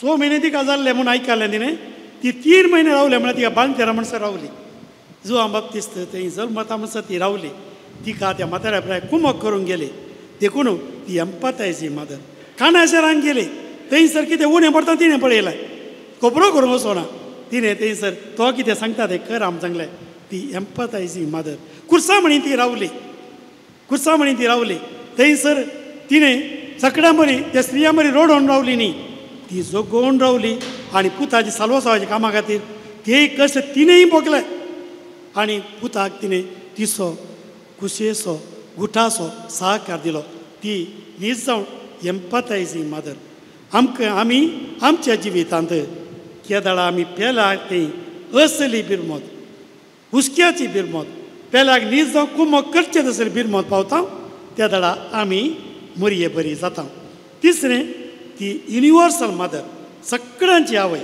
6 म्हयने तिका जाल्ले म्हूण आयकलें तिणें ती 3 म्हयने रावले म्हळ्यार तिका बांदतेरा म्हणसर रावली जुवां बाप्तिस्त थंय जल्मता म्हणसर ती रावली तिका त्या म्हाताऱ्या प्राय कुमक करूंक गेली. देखून ती एम्पथायजी मदर कानाशरान गेली थंयसर कितें उणें पडटा तिणें पळयलें खबरो करूंक वचना तिणें थंयसर तो कितें सांगता तें कर आम सांगलें ती एम्पथायजींग मदर कुर्सा म्हणी ती रावली कुर्सा म्हणी ती रावली थंयसर तिणें सगळ्यां बरी त्या स्त्रियां बरी रोडोवन रावली न्ही ती जोगोवन रावली आनी पुताची साल्वासावाच्या कामा खातीर ते कश्ट तिणेंय भोगले आनी पुताक तिणें तिसो कुशेचो गुठाचो सहकार दिलो. ती न्हीज जावन एम्पथायजींग मदर. आमकां आमी आमच्या जिवितांत केदळा आमी पेल्याक ती असली बिरमत हुस्क्याची बिरमत पेल्याक न्हीज जावन कुमक करचें तसली बिरमत पावता त्या दळा आमी मुरये बरी जाता. तिसरें ती युनिवर्सल मदर सगळ्यांची आवय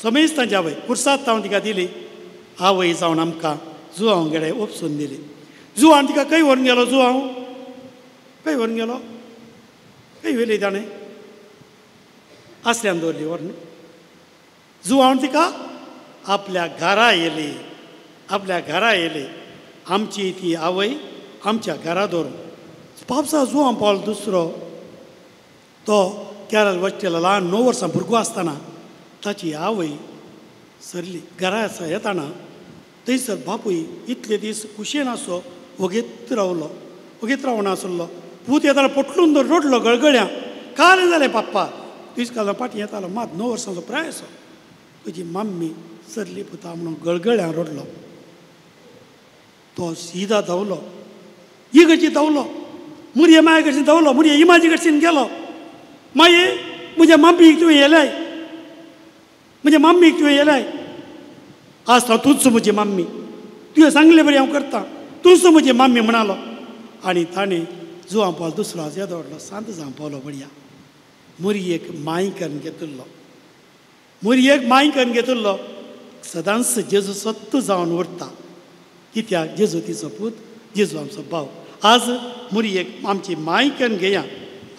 समेस्तांची आवय पुरसाद तावन तिका दिली आवय जावन आमकां जुवांव गेले ओपसून दिली. जुवान तिका खंय व्हरून गेलो जुवांव खंय व्हरून गेलो खंय व्हेली ताणें आसल्यान दवरली व्हरून जुवान तिका आपल्या घरा येयली आपल्या घरा येयली. आमची ती आवय आमच्या घरा दवरून पावसा जुवां पावलो दुसरो तो केरळ वचतेलो ल्हान 9 वर्सां भुरगो आसतना ताची आवय सरली घरा येताना थंयसर बापूय इतले दीस कुशेन आसो वगीत रावलो वगीत रावना आसलो पूत येताना पोटलून दवर रडलो गळगळ्यां काल जालें पप्पा दीस काल फाटीं येतालो मात 9 वर्सांचो प्राय आसो तुजी मम्मी सरली पुता म्हणून गळगळ्यां रडलो. तो सीधा धांवलो ही कडची धांवलो मुरये माये कडच्यान धांवलो मुरये इमाजी कडच्यान गेलो माये म्हज्या मम्मीक तुवें येलाय म्हणजे माम्मीक तुवें येलाय आज हांव तूंच म्हजी माम्मी तुवें सांगलें बरें हांव करता तूंच म्हजी माम्मी म्हणालो. आनी ताणें जुवां पावलो दुसरो आज येदो व्हडलो सांत जावन पावलो बडया मुरयेक माय करून घेतिल्लो मुरयेक माय करून घेतिल्लो सदांच जेजू सत्त जावन उरता कित्याक जेजू तिचो पूत जेजू आमचो भाव. आज मुरयेक आमची माय करून घेया.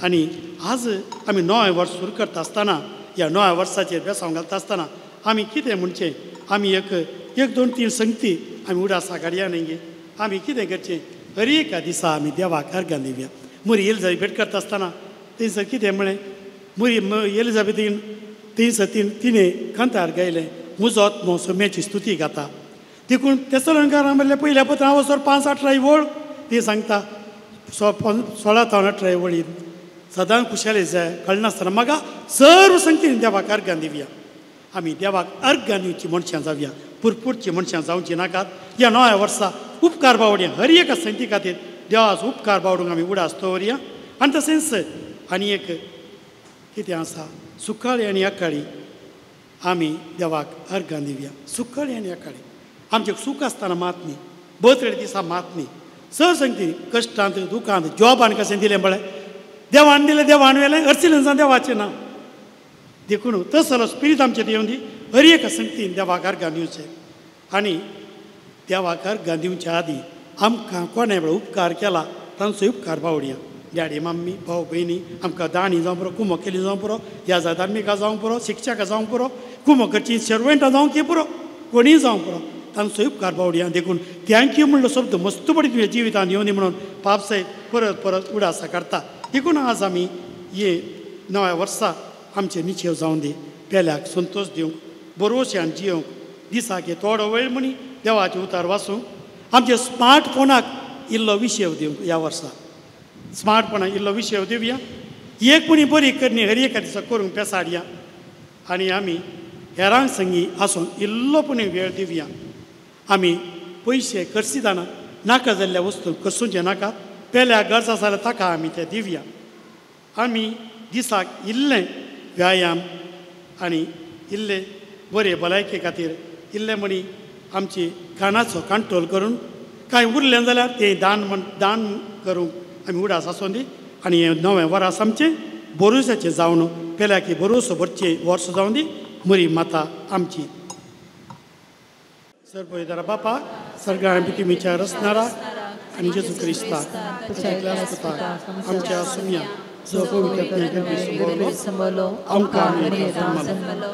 आनी आज आमी नवें वर्स सुरू करता आसतना ह्या नव्या वर्साचेर बेसांव घालता आसतना आमी कितें म्हणचें आमी एक एक दोन तीन संगती आमी उडासा काडया न्ही गे. आमी कितें करचें हर एका दिसा आमी देवाक अर्गां दिवया. मुरी एलिजाबेथ करता आसतना थंयसर कितें म्हळें मुरी एलिजाबेथीन थंयसर तिणें कांतार गायलें म्हजो आत्मो सोम्याची स्तुती गाता. देखून तेसलंकारां म्हणल्यार पयल्या पत्रां वचोर 5 18 वळ ती सांगता 16 तावन 18 वळीन सदां खुशाली जाय कळनासतना म्हाका सर्व संगतीन देवाक अर्गां दिवया. आमी देवाक अर्गां दिवची मनशां जावया पुरपुरची मनशां जावची नाकात. ह्या नव्या वर्सा उपकार बावडया हर एका संगती खातीर देवाचो उपकार बावडूंक आमी उडास दवरया. आनी तशेंच आनी एक कितें आसा सुकाळी आनी अकाळी आमी देवाक अर्गां दिवया. सुकाळी आनी अकाळी आमचें सूख आसतना मात न्ही बर्थडे दिसा मात न्ही सर संगती कश्टांत दुखांत जॉबान कशें दिलें पळय देवान दिलें देवान वेलें अर्सिलेंसान देवाचें नांव. देखून तसलो स्पिरीत आमचें येवन दी हर एका संगतीन देवाक अर्गां दिवचें. आनी देवाक अर्गां दिवच्या आदीं आमकां कोणें वेळ उपकार केला तांचो उपकार बावडया. डॅडी मम्मी भाव भयणी आमकां दाणी जावं पुरो कुमो केली जावं पुरो ह्या धार्मिकां जावं पुरो शिक्षकां जावं पुरो कुमो करची सर्वंटां जावं की पुरो कोणीय जावं पुरो तांचो उपकार बावडया. देखून thank you म्हणलो शब्द मस्त पडी तुज्या जिवितांत येवन म्हणून पापसाय परत परत उडासा काडटा. देखून आज आमी हे नव्या वर्सा आमचे निचेव जावन दी पेल्याक संतोश दिवंक बरोवश्यान जियोवंक दिसाक थोडो वेळ म्हणी देवाचें उतार वाचूंक आमच्या स्मार्ट फोनाक इल्लो विशेव दिवंक ह्या वर्सा स्मार्ट फोनाक इल्लो विशेव दिवया. एक पुणी बरी करणी हर एका दिसा करूंक पेसाडया आनी आमी हेरांक संगी आसून इल्लो पुणी वेळ दिवया. आमी पयशे खर्चितना नाका जाल्ल्या वस्तू खर्चुचे नाका पेल्या गरज आसा जाल्यार ताका आमी ते दिवया. आमी दिसाक इल्लें व्यायाम आनी इल्ले बरे भलायके खातीर इल्लें म्हणी आमची खाणाचो कंट्रोल करून कांय उरलें जाल्यार तें दान म्हण दान करूंक आमी उडास आसूं दी. आनी हें नवें वर्स आमचें बोरोसाचें जावन पेल्याकी बरोसो भरचें वर्स जावन दी. मरी माता आमची सर्वदारा बापा सर्गा पितिमीच्या रचणारा आनी जेजू क्रिस्ता आमच्या सुम्या जो पवित्र संबलो आमकां जन्मलो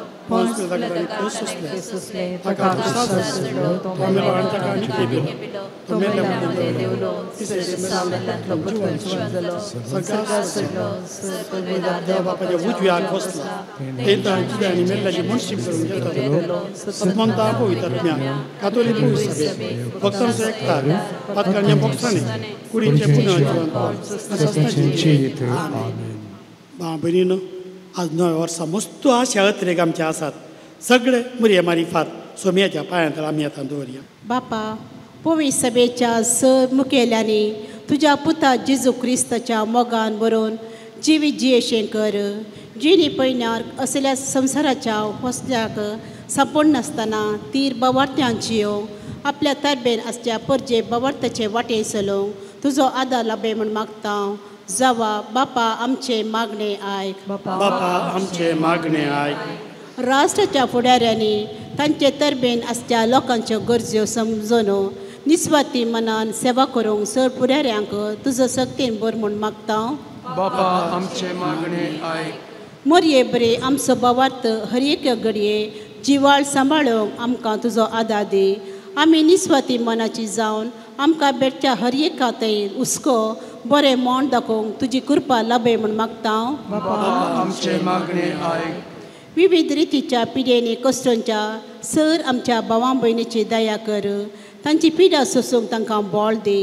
उजव्याक बसला आनी मेल्ल्याची मनशीक करून घेतलो सतमंता पवित्र कातोलीक सभे भक्तांचो एकतार पातकांच्या भक्तांनी कुडीचें पुनर्जीवन. भाव भयणीनो आज नव्या वर्सा मस्त आशा अत्रेक आमचे आसात सगळे मुरये मारिफात सोम्याच्या पांयांत आमी आतां दवरया. बापा पवी सभेच्या सर मुखेल्यांनी तुज्या पुता जेजू क्रिस्ताच्या मोगान बरोवन जिवीत जियेशें कर जिणी पयण्यार असल्या संवसाराच्या हौसल्याक सांपड नासतना तीर बवार्त्यान जियो आपल्या तरबेन आसच्या परजे बवार्ताचे वाटे चलोवंक तुजो आदार लाबे म्हूण मागता. जावा बापा आमचे मागणे आयक. बापा आमचे मागणे आयक. राष्ट्राच्या फुडाऱ्यांनी तांचे तरबेन आसच्या लोकांच्यो गरज्यो समजून निस्वार्थी मनान सेवा करूंक सर फुडाऱ्यांक तुजो सक्तीन बर म्हूण मागता. बापा आमचे मागणे आयक. मोरये बरे आमचो भावार्थ हर एक घडये जिवाळ सांबाळूंक आमकां तुजो आदार दी. आमी निस्वार्थी मनाची जावन आमकां भेटच्या हर एका थंय हुस्को बरें मोण दाखोवंक तुजी कृपा लाभे म्हूण मागता. बापा आमचे मागणे आयक. विविध रितीच्या पिडेनी कश्टांच्या सर आमच्या भावां भयणीची दया कर. तांची पिडा सोसूंक तांकां बळ दी.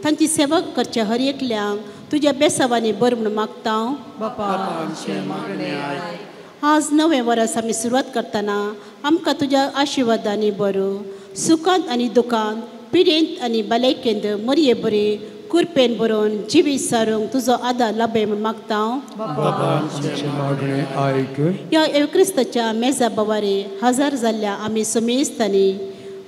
तांची सेवा करच्या हर एकल्यांक तुज्या बेसावांनी बर म्हूण मागता. बापा आमचे मागणे आयक. आज नवें वर्स आमी सुरवात करतना आमकां तुज्या आशिर्वादांनी बरो सुखांत आनी दुखांत पिडेंत आनी भलायकेंत मरये बरी कुरपेन बरोवन जिवीत सारूंक तुजो आदार लाभय म्हूण मागता. ह्या येवक्रिस्ताच्या मेजा बवारी हजार जाल्ल्या आमी समेस्तांनी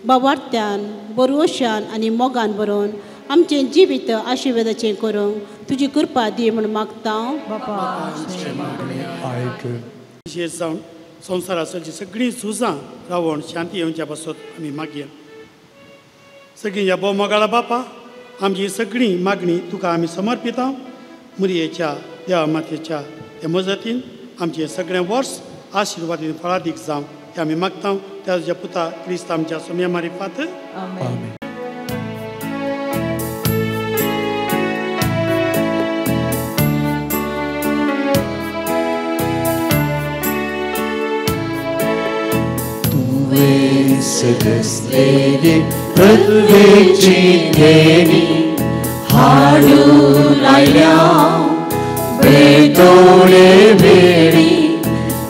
बावार्थ्यान बरोवशान आनी मोगान बरोवन आमचें जिवीत आशिर्वादाचें करूंक तुजी कृपा दी म्हूण मागता. विशेश जावन संवसाराचीं सगळीं झुजां रावण शांती येवच्या पासत आमी मागया. सगळीं ह्या भोव बापा आमची सगळीं मागणी तुका आमी समर्पिता. मुरयेच्या देवा मातेच्या त्या मजतीन आमचें सगळें वर्स आशिर्वादीन फळादीक जावं तें आमी मागता. त्या तुज्या पुता क्रिस्त आमच्या सोम्या मारिफात. आमेन. सगसलेली पृथ्वेची देणी हाडून आयल्या बेतोडे भेणी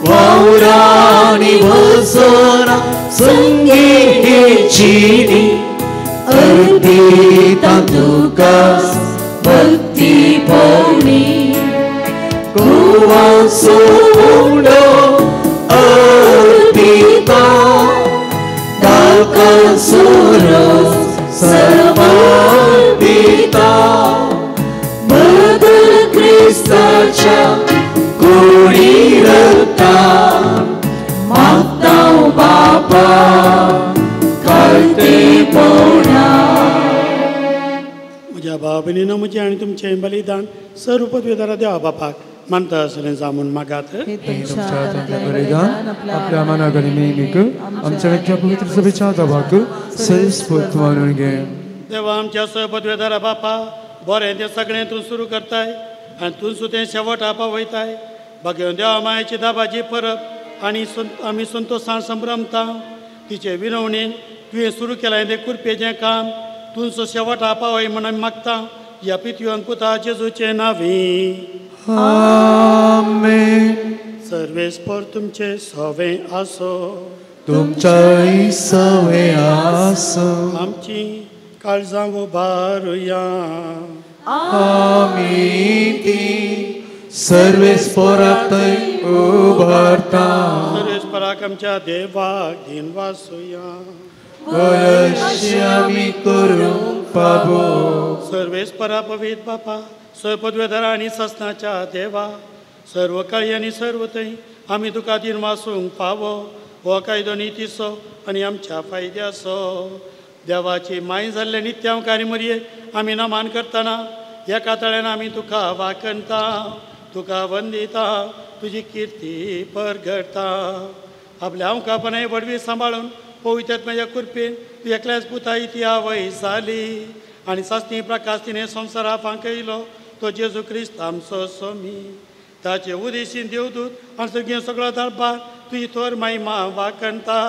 वावराणी वसना संगीतेची अर्पिता तुका भक्ती पवणी गोवासो उंडो अर्पिता सुरस समर्पिता बदल क्रिस्ताच्या कुडी रक्ता मागता बापा करते पवना. म्हज्या भाव भयणीनो म्हजें आनी तुमचें बलिदान सर्व पदवेदारा देवा बापाक मानता आसलें जावं मागात. बलिदान आपल्या मनाक आनी नेमीक आमच्या वेगळ्या पवित्र सभेच्या दबाक सैस्फूर्त मानून घे. देवा आमच्या सपदवेदारा बापा बरें तें सगळें तूं सुरू करताय आनी तूं तें शेवट आपा वयताय. भाग्यवन देवा मायेची दाबाजी परब आनी आमी संतोशान संभ्रमता. तिचे विनवणेन तुवें सुरू केलां तें कुरपेचें काम तुमचो शेवट आपा वय म्हूण आमी मागता. ह्या पितयोन पुता जेजूचें नांवी. आमेन. सर्वेस्पर तुमचे सवे आसो. तुमच्याय सवे आसो. आमची काळजां उबारुया. आमी ती सर्वेस्पराक उबारता. सर्वेस्पराक आमच्या देवाक दिन वासुया. अशी आमी करूंक फावो. सर्वेस्परा पवित्र बापा सपदवेधरा आनी ससनाच्या देवा सर्व काळी आनी सर्व थंय आमी तुका दिन वासूंक फावो. हो कायदो नितीचो आनी आमच्या फायद्याचो. देवाची माय जाल्ले नित्यांकारी मरये आमी नमान करतना एका तळ्यान आमी तुका वाखणता, तुका वंदिता, तुजी किर्ती परगडता. आपल्या अंकापणाय व्हडवी सांबाळून पवित्र म्हज्या कुरपेन तूं एकल्याच पुता ती आवय जाली आनी सासणी प्रकाश तिणें संवसारा फांकयलो तो जेजू क्रिस्त आमचो स्वामी. ताचे उदेशीन देवदूत आनी सगळें सगळो दरबार तुजी थोर महिमा वाखणता.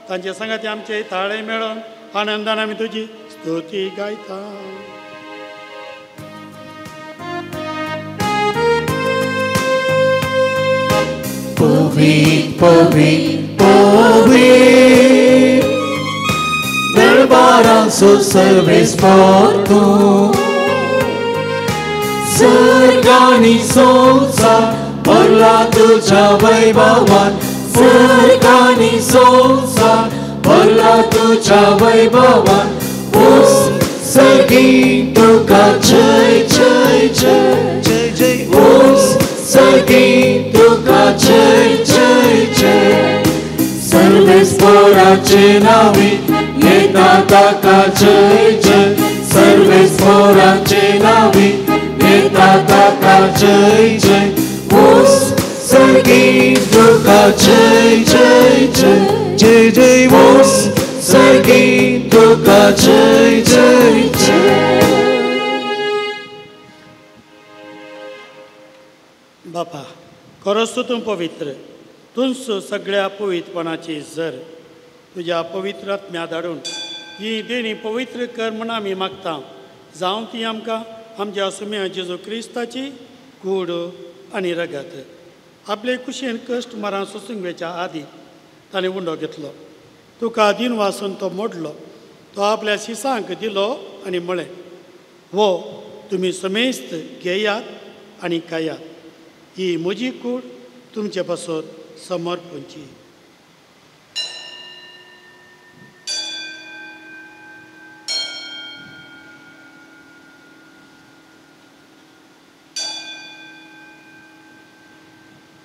तांचे सांगाती आमचे ताळे मेळोन आनंदान आमी तुजी स्तुती गायता. पवित्र पवित्र पवित्र दरबारांचो सर्वेस्पर तूं सर्ग आनी संवसार भरला तुज्या वैभवान. सर्ग आनी संवसार भरला तुज्या वैभवान. ओस सर्गी तुका जय जय जय जय जय. ओस सर्गी तुका जय जय जय. सर्वेस्पराचे नावे येता ताका जय जय. सर्वेस्पराचे नावे येता ताका जय जय. ओस सर्गी तुका जय जय जय जय जय. ओस सर्गी तुका जय जय जय. बापा खरोच तूं पवित्र तूंच सगळ्या पवित्रपणाची जर तुज्या पवित्र आत्म्या धाडून ही देणी पवित्र कर म्हूण आमी मागता. जावं ती आमकां आमच्या सुम्या जेजू क्रिस्ताची कूड आनी रगत. आपले कुशेन कश्ट मरां सोसूंक वेच्या आदी ताणें उंडो घेतलो, तुका दिन वासून तो मोडलो, तो आपल्या शिसांक दिलो आनी म्हळें, वो तुमी समेस्त घेयात आनी खायात. ही म्हजी कूड तुमचे पासत समर्पणची.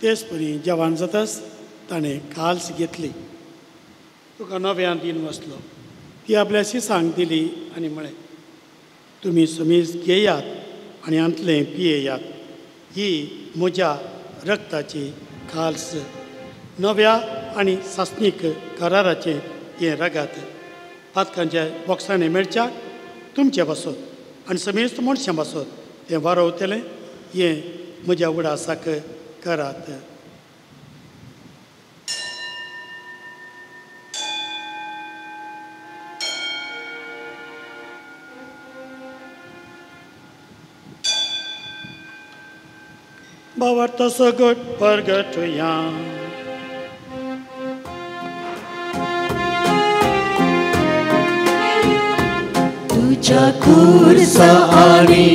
तेच परी जेवण जाताच ताणें काल्स घेतली. तुका नव्यान दिन वसलो. ती आपल्या शिसांक दिली आनी म्हळें, तुमी समीज घेयात आनी हांतलें पियेयात. ही म्हज्या रक्ताची काल्स, नव्या आनी सासणीक कराराचें हें रगात. पातकांच्या बॉक्सांनी मेळच्याक तुमचे पासत आनी समेस्त मनशां पासत तें वारोवतलें. हें म्हज्या उडासाक करात. भावार्थ सगट परगटुया. तुझ्या खुर्सा आनी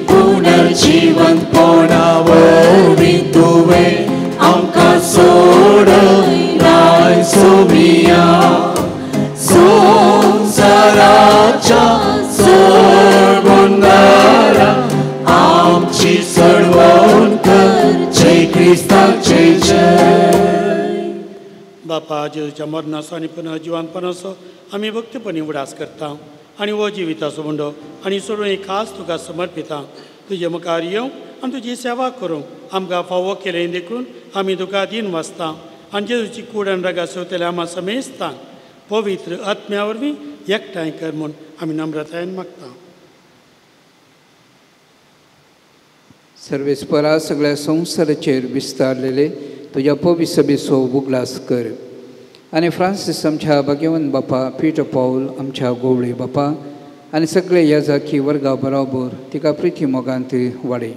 पुनर्जीवनपणा वरवीं तुवें आमकां सोडयलाय सोमिया. संवसाराच्या सरबंदारा आमची सडवण कर. जय क्रिस्ताचे जय. बापा, जेजूच्या मरणाचो आनी पुनर्जिवनपणाचो आमी भक्तीपणी उडास करता आनी हो जिविताचो मुंडो आनी सोडून एक खास तुका समर्पिता. तुजे मुखार येवंक आनी तुजी सेवा करूंक आमकां फावो केलें देखून आमी तुका दीन वाचता. आनी जेजूची कूड आनी रगा सोवतल्या आमा समेस्तांक पवित्र आत्म्या वरवीं एकठांय कर म्हूण आमी नम्रतायेन मागता. सर्वेस्परा सगळ्या संवसाराचेर विस्तारलेले तुज्या पवित्र सभेचो उगडास कर आनी फ्रांसीस आमच्या भाग्यवंत बापा, पीटर पावल आमच्या गोवळे बापा आनी सगळे याजाकी वर्गा बरोबर तिका प्रिती मोगांत वाडय.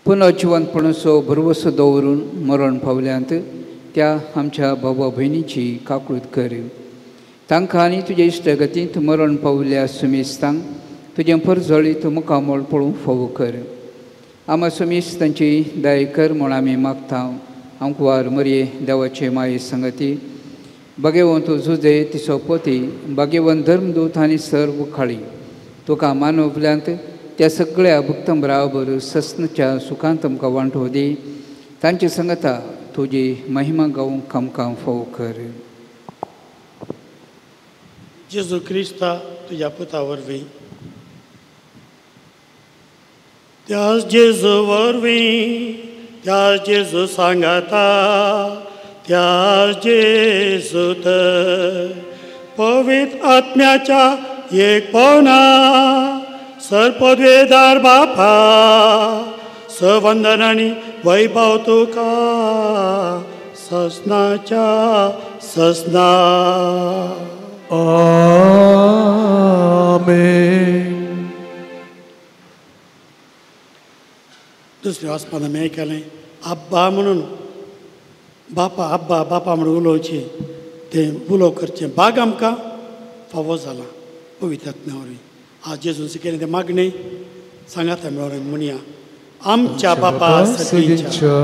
पुनर्जिवंतपणाचो भरवसो दवरून मरण पावल्यांत त्या आमच्या भावा भयणीची काकळूत कर. तांकां आनी तुजे इश्टगतींत मरण पावल्या सुमेस्तांक तुजें परजळीत मुखामळ पळोवंक फावो कर. आमा सुमेस तांची दया कर म्हूण आमी मागता. आंकवार मरये देवाचे माये संगती भाग्यवंत जुजे तिचो पती भाग्यवंत धर्मदूत आनी सर्व खाळी तुका मानवल्यांत त्या सगळ्या भक्तम बराबर सस्नच्या सुखांत आमकां वांटो दी. तांची संगता तुजी महिमा गावंक आमकां फावो कर. जेजू क्रिस्ता तुज्या पुता वरवीं, त्याच जेजू वरवीं, त्याच जेजू सांगाता, त्याच जेजूत पवित्र आत्म्याच्या एकपणा सर्पद्वेदार बापा सवंदन आनी वैभव तुका ससनाच्या ससना. आमेन. दुसऱ्या वाचपान आमी आयकलें आब्बा म्हणून बापा, आब्बा बापा म्हणून उलोवचें, तें उलोव करचें बाग आमकां फावो जालां पवित्र आत्म्या वरवीं. आज जेजून शिकयलें तें मागणें सांगात मेळोन म्हणया. आमच्या बापा सगळींच्या,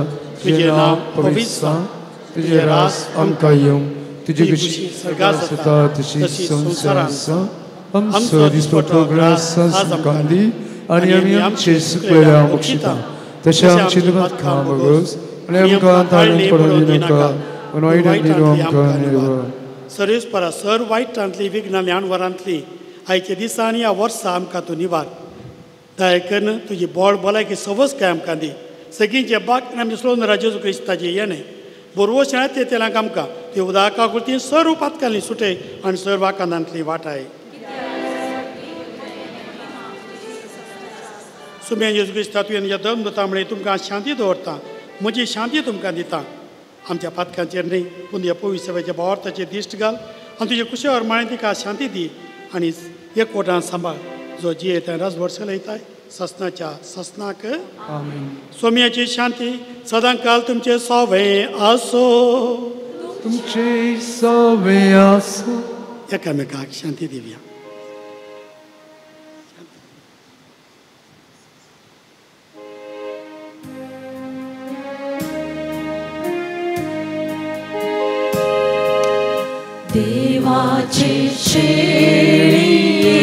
तुजें नांव पवित्र जावं, तुजें राज आमकां येवं, तुजी खुशी स्वर्गांत जाता तशी संवसारांत जावं. आमचो दिसपट्टो ग्रास आज आमकां दी आनी आमी आमचे सुकलेल्या बक्षिता तशें आमची दुबाद बगोस आनी आमकां ताळून पडूं दिनाका, पूण वायटांतली आमकां निवार. सर्वेस्परा सर वायटांतली विघ्नांतली आणवरांतली आयच्या दिसा आनी ह्या वर्सा आमकां तूं निवार. दया करून तुजी बोळ भलायकी सवस काय आमकां दी. सगळींचे बाग आनी आमचे सोडून जेजू क्रिस्ताचें येणें बरोबर शाळेंत येतल्यांक आमकां ती उदका कृती सर्व पातकांनी सुटय आनी सर्व आकांतांतली वाटाय. सुम्या जेजू क्रिस्ता तुवें म्हज्या धर्मदूता म्हळें तुमकां शांती दवरता, म्हजी शांती तुमकां दिता. आमच्या पातकांचेर न्ही पूण ह्या पवित्र सभेच्या भावार्थाचेर दिश्ट घाल आनी तुजे कुशेवर माळेन तिका शांती दी आनी एकवटान सांबाळ जो जियेता राजभर चलयताय ससनाच्या ससनाक. सोम्याची शांती सदांकाल तुमचे सोवे आसो, तुमचे सोवे आसो. एकामेकाक शांती दिवया. देवाचे शेळये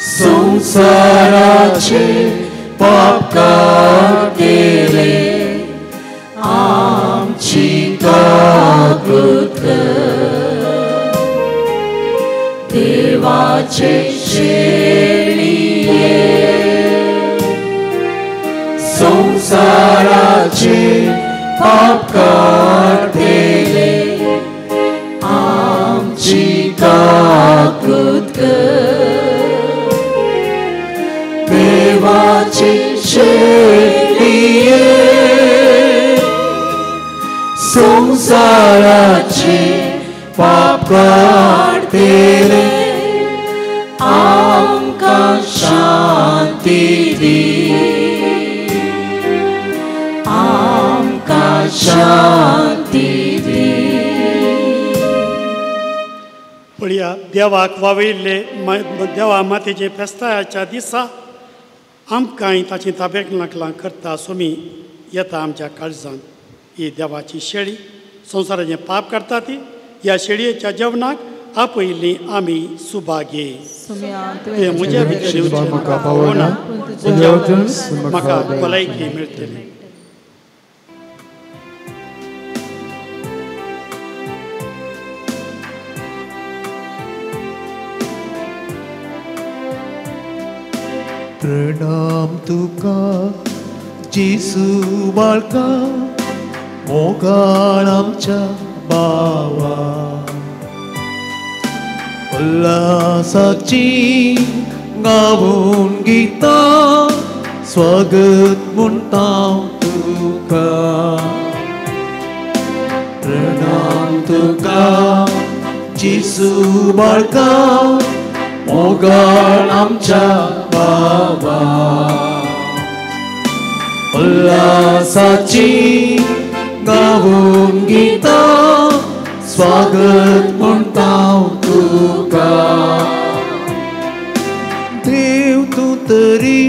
संसाराचे पाप काडटले आमची काकूत कर देवाचे शेळये संसाराचे पाप काडटले आमची काकूत कर देवाचे शेळये संसाराचे पाप काडटले आमकां शांती दी आमकां शांती दी. पळया देवाक वावयल्ले देवा मातेचे फेस्ताच्या दिसा आमकांय ताची ताबेकनाकलां करता सोमी येता आमच्या काळजान. ही देवाची शेळी संवसाराचें पाप करता ती ह्या शेळयेच्या जेवणाक आपयल्ली आमी सुभागे. म्हज्या भितर म्हाका भलायकी मेळटली. प्रणाम तुका जेसू बाळका मोगाळ आमच्या बावा उल्हासाची गावून गीतां स्वागत म्हणटा तुका. प्रणाम तुका जेसू बाळका मोगाळ आमच्या बाबा उल्हासाची गावून गीतां स्वागत म्हणटा तुका. देव तूं तरी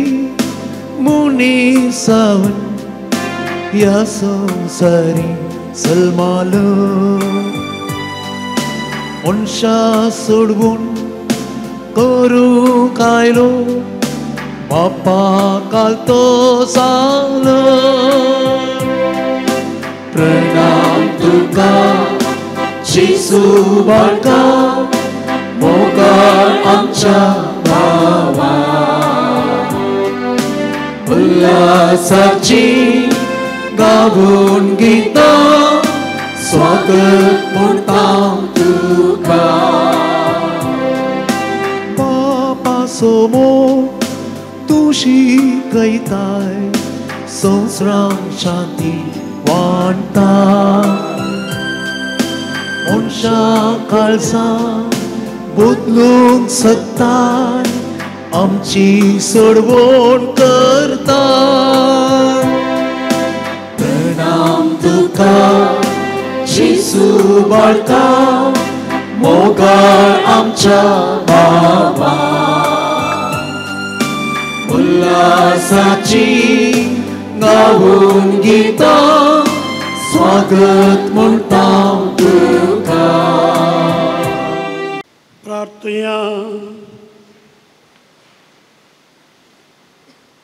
मुनी सावन ह्या संवसारी सलमालो मनशां सोडवून करूंक आयलो बापा काल तो जालो. प्रणाम तुका जेसू बाळका मोगाळ आमच्या बाबा उल्हासाची गावून गीतां स्वागत म्हणटा तुका. बापा सोमो तूं शिकयताय संवसाराक शांती वांट्टा मनशां काळजां बदलूंक शकताय आमची सोडवण करता. प्रणाम तुका जेसू बाळका मोगाळ आमच्या बाबा उल्हासाची गावून गीतां स्वागत म्हणटा तुका. प्रार्थुया.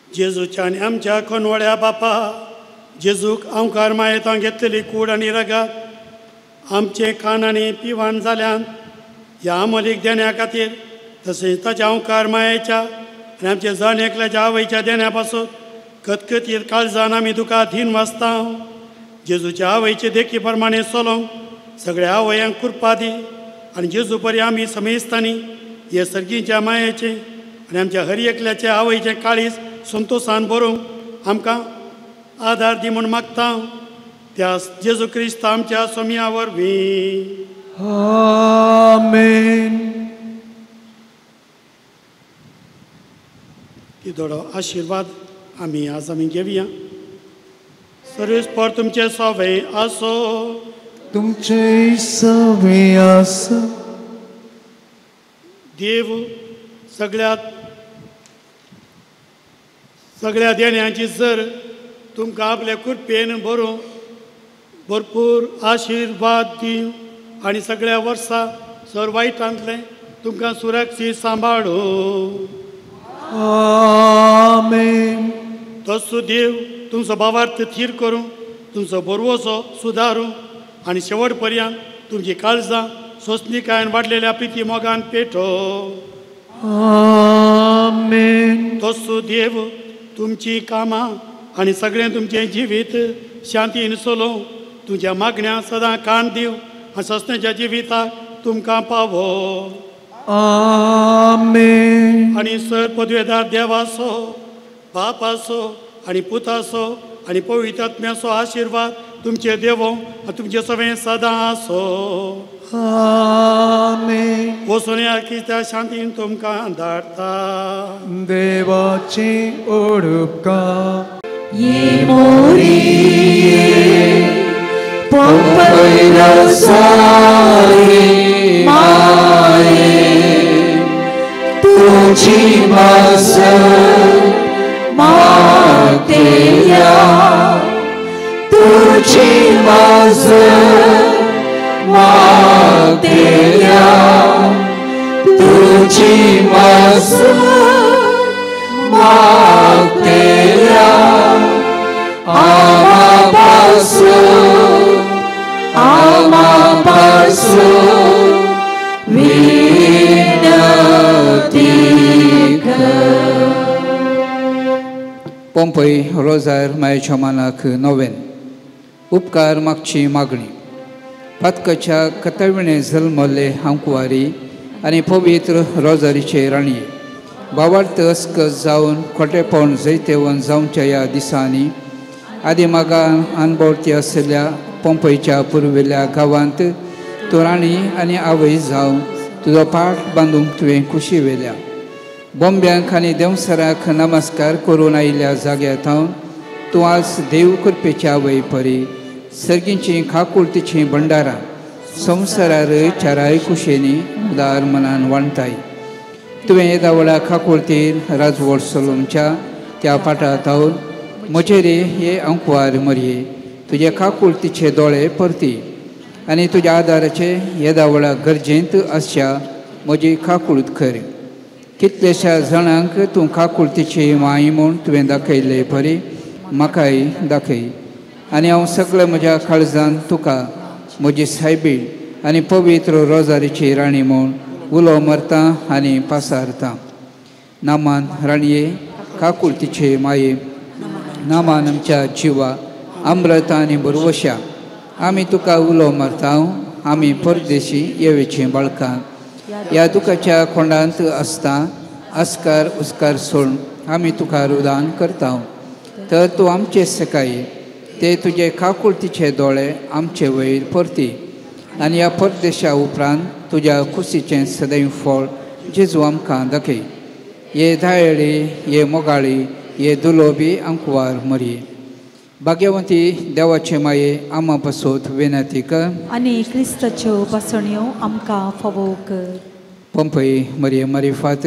जेजूच्या आनी आमच्या कोनवळ्या बापा जेजूक आमकार मायेतां घेतलेली कूड आनी रगत आमचे कान आनी पिवान जाल्यान ह्या अमोलीक देण्या खातीर तशेंच ताच्या अंकार मायेच्या आनी आमच्या जण एकल्याच्या आवयच्या देण्या पासून कतकतीर काळजान आमी तुका धीन वाचता. जेजूच्या आवयचे देखी प्रमाणे चलोवंक सगळ्या आवयांक कृपा दी आनी जेजू परी आमी समेस्तांनी हे सर्गीच्या मायेचे आनी आमच्या हर एकल्याच्या आवयचें काळीज संतोशान भरूंक आमकां आदार दी म्हूण मागता त्या जेजू क्रिस्त आमच्या सोमया वरवीं. आमेन. थोडो आशिर्वाद आमी आज आमी घेवया. सर्वेस्पर तुमचे सवे आसो तुमचे सवे आसो. देव सगळ्या सगळ्या देण्यांची जर तुमकां आपल्या कृपेन भरूं भरपूर आशिर्वाद दिवं. आनी सगळ्या वर्सा सर वायटांतलें तुमकां सुरक्षीत सांबाळूं. आमेन. तसो देव तुमचो भावार्थ थीर करूं, तुमचो बरवसो सुदारूं आनी शेवट पर्यंत तुमची काळजां सोंसणीकायेन वाडलेल्या प्रिती मोगान पेटो. आमेन. तसो देव तुमची कामां आनी सगळें तुमचें जिवीत शांतीन चलोवं, तुमच्या मागण्या सदां कान दिवं आनी सस्नेच्या जिविताक तुमकां पावो. आमेन. आनी सर पदवेदार देवाचो, बापाचो आनी पुताचो आनी पवित्र आत्म्याचो आशिर्वाद तुमचे देवो आनी तुमचे सगळें सदां आसो. आमेन. वचून कित्या शांतीन तुमकां धाडटा. देवाची ओडुपकार. ये मोरी पंपई रसारी माये तुझी मास मातेया तुझी मास मातेया तुझी मास मातेया आमापासून विनती कर. पोंपय रोजार मायेच्या मानाक नोवेन उपकार मागची मागणी. पातकाच्या कथाविणे जल्मल्ले हांकुवारी आनी पवित्र रोजारीचे राणये बावार्थ अस्कस जावन खोटेपण जैतेवन जावच्या ह्या दिसांनी आदी मागान अनभोवती आशिल्ल्या पोंपयच्या पुर्विल्ल्या गांवांत तूं राणी आनी आवय जावन तुजो पाठ बांदूंक तुवें खुशी व्हेल्या. बोंब्यांक आनी देंवसराक नमस्कार करून आयिल्ल्या जाग्यार थावन तूं आज देव कृपेच्या आवय परी सर्गींचीं खाकुळतीचीं भंडारां संवसारार चाराय कुशेनी उदार मनान वांटाय. तुवें येदा व्हडा खाकुळतीर राजवट चलोवच्या त्या पाटा थावन म्हजेर हे अंकवार मरये तुजे खाकुळतीचे दोळे परती आनी तुज्या आदाराचे येदा व्हडा गरजेंत आसच्या म्हजी खाकुळत कर. कितल्याश्या जाणांक तूं खाकुळतीची माय म्हूण तुवें दाखयल्ले परी म्हाकाय दाखय आनी हांव सगळें म्हज्या काळजान तुका म्हजी सायबीण आनी पवित्र रोजारीची राणी म्हूण उलो मारता आनी पासारता. नामान राणये काकुळतीचे माये, नामान आमच्या जिवा अमृत आनी बरवश्या आमी तुका उलो मारता. आमी परदेशी येवेची बाळकां ह्या दुखाच्या खोंडांत आसता आस्कार उस्कार सोडून आमी तुका रुदान करता. तर तूं आमचे सकाळी ते तुजे काकुळतीचे दोळे आमचे वयर परती आनी ह्या परदेशा उपरांत तुज्या कुशीचें सदैव फळ जेजू आमकां दाखय. ये धायळी, ये मोगाळी, ये दुलोबी आंकवार मरये. भाग्यवंती देवाचे माये आमा पासत विनंती कर आनी क्रिस्ताच्यो बसण्यो आमकां फावो कर. पंपय मरये मारिफात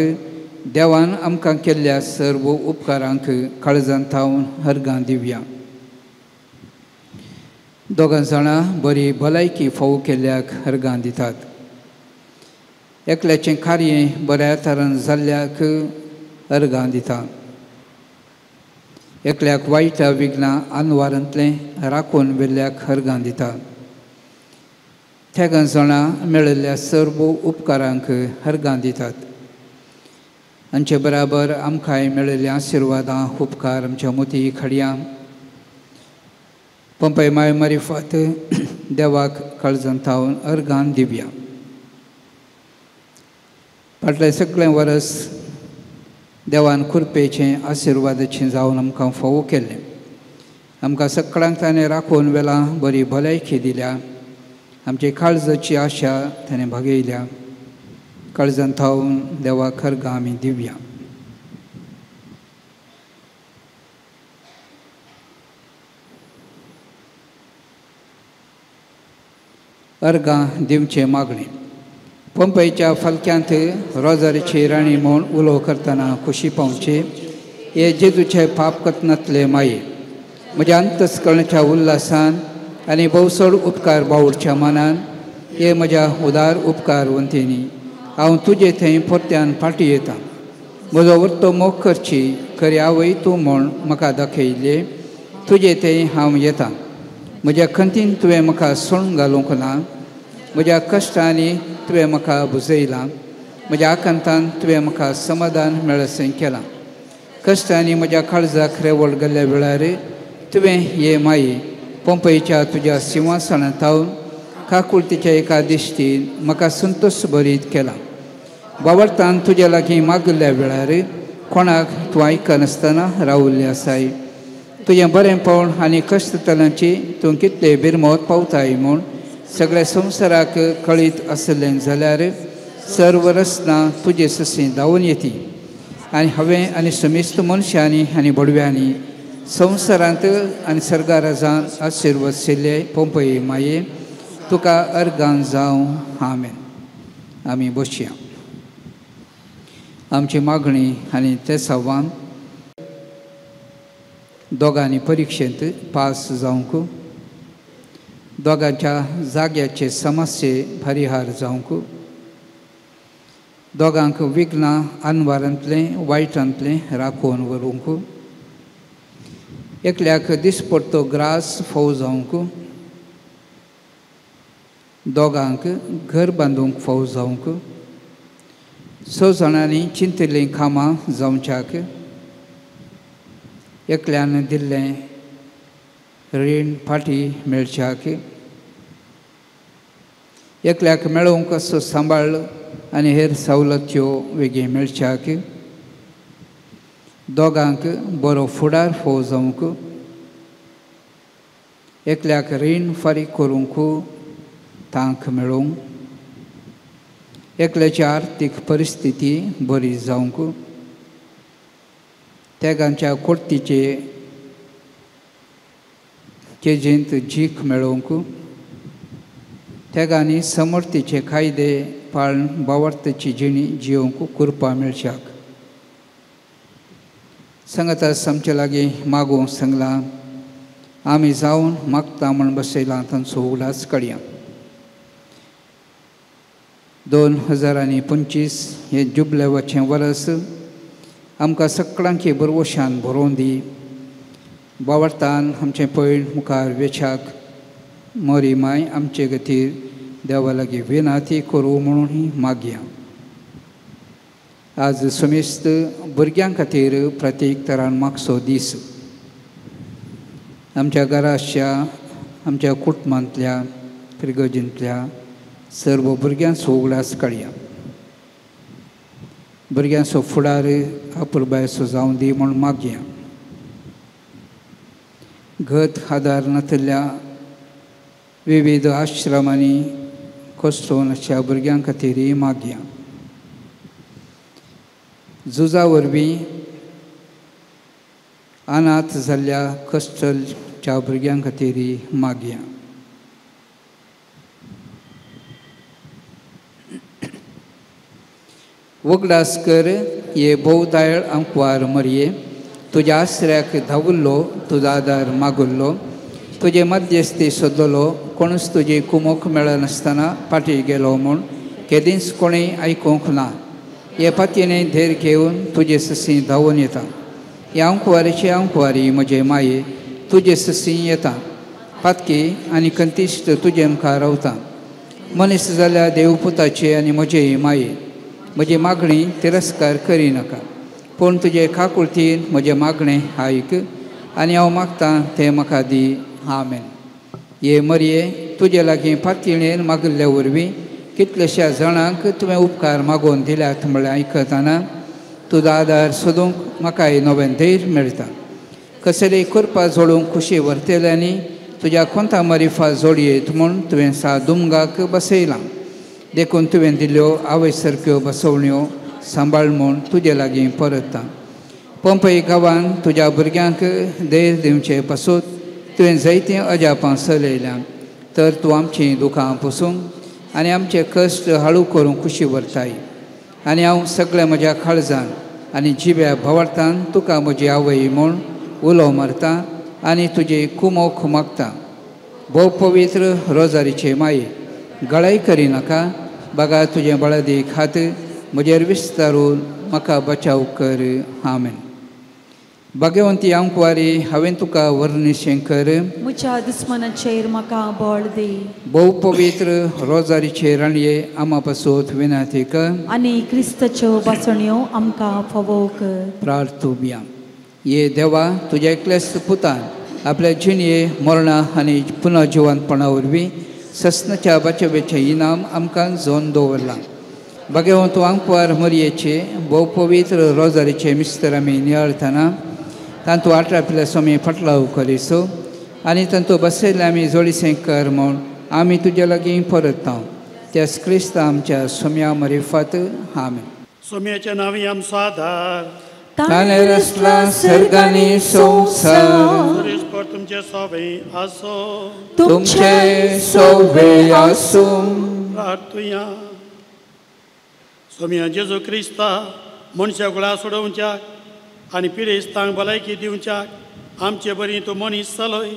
देवान आमकां केल्ल्या सर्व उपकारांक काळजान थावन हरगां दिवया. दोगां जाणां बरी भलायकी फावो केल्ल्याक हरगां दितात. एकल्याचें कार्य बऱ्या तरान जाल्ल्याक अर्गां दिता. एकल्याक वायट विघ्नां अनवारांतलें राखून व्हेल्ल्याक हरगां दिता. तेगां जाणां मेळिल्ल्या सर्व उपकारांक हरगां दितात. आमचे बराबर आमकांय मेळिल्ल्या आशिर्वादां उपकार आमच्या मोती खडयां. पंपय माय मारिफात देवाक काळजान थावन अर्गान दिवया. फाटलें सगळें वरस देवान कृपेचें आशिर्वादाचें जावन आमकां फावो केल्लें. आमकां सगळ्यांक ताणें राखून वेला बरी भलायकी दिल्या. आमची काळजाची आशा ताणें भागयल्या. काळजान थावन देवाक अर्गां आमी दिवया. अर्गां दिवचें मागणें. पंपयच्या फालक्यांत रोजारीची राणी म्हूण उलो करतना खुशी पावची हे जेजूचे पाप कथनांतले माये म्हज्या अंतस्करणाच्या उल्हासान आनी भोवसड उपकार बावडच्या मनान हे म्हज्या उदार उपकार वंतीनी हांव तुजे थंय परत्यान फाटी येता. म्हजो वर्तो मोग करची खरी आवय तूं म्हूण म्हाका दाखयल्ले तुजे थंय हांव येता. म्हज्या खंतीन तुवें म्हाका सोण घालूंक ना, म्हज्या कश्टांनी तुवें म्हाका बुजयलां, म्हज्या आकांतान तुवें म्हाका समाधान मेळसें केलां. कश्टांनी म्हज्या काळजाक रेवळ गेल्ल्या वेळार तुवें हे माई पंपयच्या तुज्या सिंहासनांत काकुळतीच्या एका दिश्टीन म्हाका संतोश भरीत केला. बावडतान तुज्या लागीं मागिल्ल्या वेळार कोणाक तूं आयकनासतना रावल्लें आसाय. तुजें बरेंपण आनी कश्टतलांची तूं कितले बिरमोत पावताय म्हूण सगळ्या संवसाराक कळीत आसलें जाल्यार सर्व रचना तुजे सशी धांवून येती. आनी हांवें आनी समेस्त मनशांनी आनी बडव्यांनी संवसारांत आनी सर्गाराजान आशिर्वाद शिल्ले पंपय माये तुका अर्गान जावं. आमेन. आमी बसया. आमची मागणी आनी तें आव्हान दोगांनी परिक्षेंत पास जावंक, दोगांच्या जाग्याचे समस्ये परिहार जावंक, दोगांक विघ्नां अनवारांतलें वायटांतलें राखून व्हरूंक, एकल्याक दिसपडतो ग्रास फोव जावंक, दोगांक घर बांदूंक फोव जावंक, स जाणांनी चिंतिल्लीं कामां जावच्याक, एकल्यान दिल्लें रीण फाटी मेळच्याक, एकल्याक मेळोवंक असो सांबाळ आनी हेर सवलत्यो वेगीं मेळच्याक, दोगांक बरो फुडार फोव जावंक, एकल्याक रीण फारीक करूंक तांक मेळोवंक, एकल्याची आर्थीक परिस्थिती बरी जावंक, तेगांच्या कोर्तीचे केजींत जीख मेळोवंक, तेगांनी समर्थीचे कायदे पाळून बावर्तची जिणी जियोवंक कृपा मेळच्याक. सांगात आमचे लागीं मागूंक सांगलां, आमी जावन मागता म्हूण बसयलां तांचो उगडास काडया. 2025 हें जुबलेवाचें वर्स आमकां सगळ्यांकी बरवशान बरोवन दी. बावडतान आमचें पयण मुखार वेच्याक मोरी माय आमचे खातीर देवा लागीं विनाती करूं म्हणून मागया. आज समेस्त भुरग्यां खातीर प्रत्येक तरान मागचो दीस. आमच्या घराच्या आमच्या कुटुंबांतल्या फिरगर्जींतल्या सर्व भुरग्यांचो उगडास काडया. भुरग्यांचो फुडार अपुरबायेचो जावं दी म्हूण मागया. गत आदार नातिल्ल्या विविध आश्रमांनी कोसळून अशा भुरग्यां खातीरय मागया. झुजा वरवीं अनाथ जाल्ल्या कश्टलच्या भुरग्यां खातीरय मागया. उगडास कर हे भोवदायळ आंकवार मरये, तुज्या आसऱ्याक धांवल्लो, तुजो आदार मागुल्लो, तुजे मध्यस्थी सोदलो, कोणूच तुजी कुमोक मेळनासतना फाटीं गेलो म्हूण केदींच कोणें आयकूंक ना. हे पातयेने धैर्य घेवन तुजे ससी धांवून येता. हे आंकवारीचे आंकवारी म्हजे माये तुजे ससी येता. पातकी आनी कंतिश्ट तुजे मुखार रावता. मनीस जाल्यार देवपुताचे आनी म्हजे माये म्हजी मागणी तिरस्कार करिनाका, पूण तुजे काकुळतीन म्हजें मागणें आयक आनी हांव मागतां तें म्हाका दी. आमेन. हे मरये तुजे लागीं पातयेन मागिल्ले वरवीं कितलेश्या जाणांक तुवें उपकार मागोवन दिल्यात म्हळ्यार आयकतना तुजो आदार सोदूंक म्हाकाय नवें धैर्य मेळटा. कसलेय करपा जोडूंक खुशी व्हरतल्यांनी तुज्या कोंता मारिफा जोडयेत म्हूण तुवें सा दुमगाक बसयलां. देखून तुवें दिल्ल्यो आवय सारक्यो बसवण्यो सांबाळ म्हूण तुजे लागीं परतता. पंपय गांवान तुज्या भुरग्यांक धैर्य दिवचे पासून तुवें जायतीं अजापां चलयल्यां, तर तूं आमचीं दुखां पुसूंक आनी आमचे कश्ट हाळू करूंक खुशी व्हरताय. आनी हांव सगळें म्हज्या काळजान आनी जिव्या भावार्थान तुका म्हजी आवय म्हूण उलो मारता आनी तुजी कुमोक मागता. भोव पवित्र रोजारीचे माये गळाय करिनाका. बागा तुजें बळादी खात म्हजेर विस्तारून म्हाका बचाव कर. आमेन. भाग्यवंती आंकवारी हांवें तुका वर्णिशें कर. म्हज्या दुस्मनाचेर म्हाका बळ दी. भोव पवित्र रोजारीचे राणये आमा पासत विनंती कर आनी क्रिस्ताच्यो भासण्यो आमकां फावो कर. प्रार्थुया. ये देवा, तुज्या एकल्याच पुतान आपल्या जिणये मरणा आनी पुनः जिवंतपणा वरवीं सस्नाच्या बचावेचें इनाम आमकां जोन दवरलां. भाग्यवंत आंकवार मरयेचे भोव पवित्र रोजारीचे मिस्तर आमी नियाळतना तांतू आटरापिल्ल्या स्वामी फाटलाव करिसो आनी तांतू बसयल्ले आमी जोडीसें कर म्हूण आमी तुज्या लागीं परतता. त्यास क्रिस्ता आमच्या सोम्या मरिफात. आमेन. सोम्याच्या नांवी आमचो आदार. ताणें रचला सर्गांनी संवसार. तुमचे सोवे आसो. तुमचे सोवे आसूं. प्रार्थुया. सोम्या जेजू क्रिस्ता मनशा गुळा सोडोवच्याक आनी पिडेस्तांक भलायकी दिवच्याक आमचे बरी तूं मनीस चलय.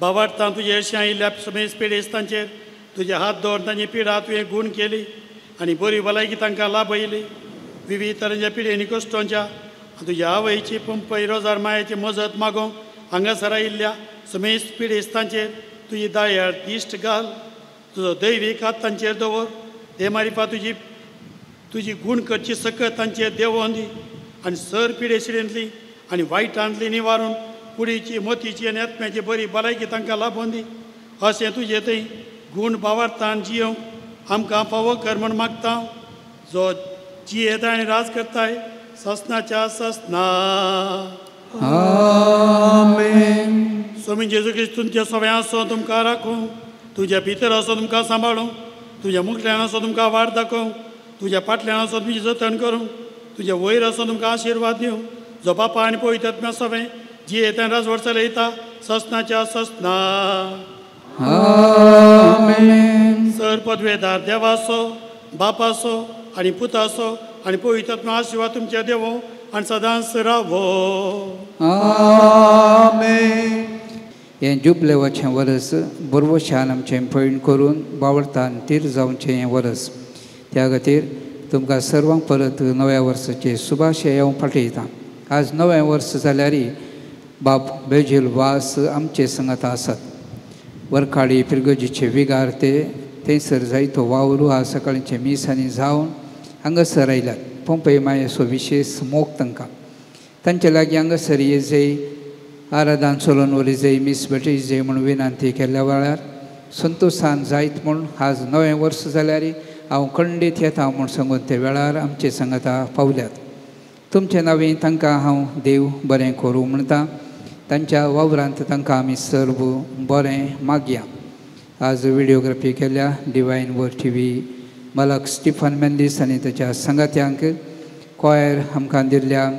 बाबार्तां तुजे अशें आयिल्ल्या समेज पिडेस्तांचेर तुजे हात दवर तांची पिडा तुवें गूण केली आनी बरी भलायकी तांकां लाभयली. विविध तरांच्या पिडेनी कश्टोंच्या तुज्या आवयची पंपय रोजार मायेची मजत मागोवंक हांगासर आयिल्ल्या समेज पिडेस्तांचेर तुजी दयाळ दिश्ट घाल. तुजो दैवीक हात तांचेर दवर. ते मारिफा तुजी तुजी गूण करची सकत तांचेर देंवोवन दी आनी सर पिडेशिडेंतली आनी वायटांतली निवारून कुडीची मोतीची आनी आत्म्याची बरी भलायकी तांकां लाभोवन दी. अशें तुजें थंय गूण बावार्थान जियोवंक आमकां फावो कर म्हूण मागता. जो जियेता आनी राज करताय ससनाच्या ससना. आमेन. स्वामी जेजू क्रिस्त तुमच्या सगळ्यां आसो तुमकां राखूं, तुज्या भितर आसो तुमकां सांबाळूं, तुज्या मुखल्यान आसो तुमकां वाट दाखोवं, तुज्या फाटल्यान आसो तुमची जतन करूं, तुज्या वयर आसो तुमकां आशिर्वाद दिवं. जो बापा आनी पवित्र आत्म्या सगळें जियेता आनी राजवट चलयता ससनाच्या ससना. आमेन. सर पदवेदार देवाचो बापाचो आनी पुताचो आनी पवित्र आत्मा आशिर्वाद तुमच्या देवो आनी सदांच रावो. आमेन. हें जुबलेवाचें वरस बरवशान आमचें पयण करून बावडतान तीर जावचें हें वरस. त्या खातीर तुमकां सर्वांक परत नव्या वर्साचे शुभाशय हांव पाठयतां. आज नवें वर्स जाल्यार बाब बेजील वास आमचे संगत आसात. वरखाडी पिरगजीचे विगार ते थंयसर जायतो वावरू आज सकाळचे मिसांनी जावन हांगासर आयल्यात. पंपय मायेचो विशेश मोग तांकां तांचे लागीं हांगासर ये जय आराधन चलोवन वरी जय मीस भेटय जय म्हूण विनंती केल्ल्या वेळार संतोशान जायत म्हूण आज नवें वर्स जाल्यार हांव खंडीत येता म्हूण सांगून ते वेळार आमचे संगता पावल्यात. तुमचे नांवी तांकां हांव देव बरें करूं म्हणटा. तांच्या वावरांत तांकां आमी सर्व बरें मागया. आज व्हिडियोग्राफी केल्या डिवायन वर T V Malak Stephen Mendes आनी ताच्या संगात्यांक, कॉयर आमकां दिल्ल्या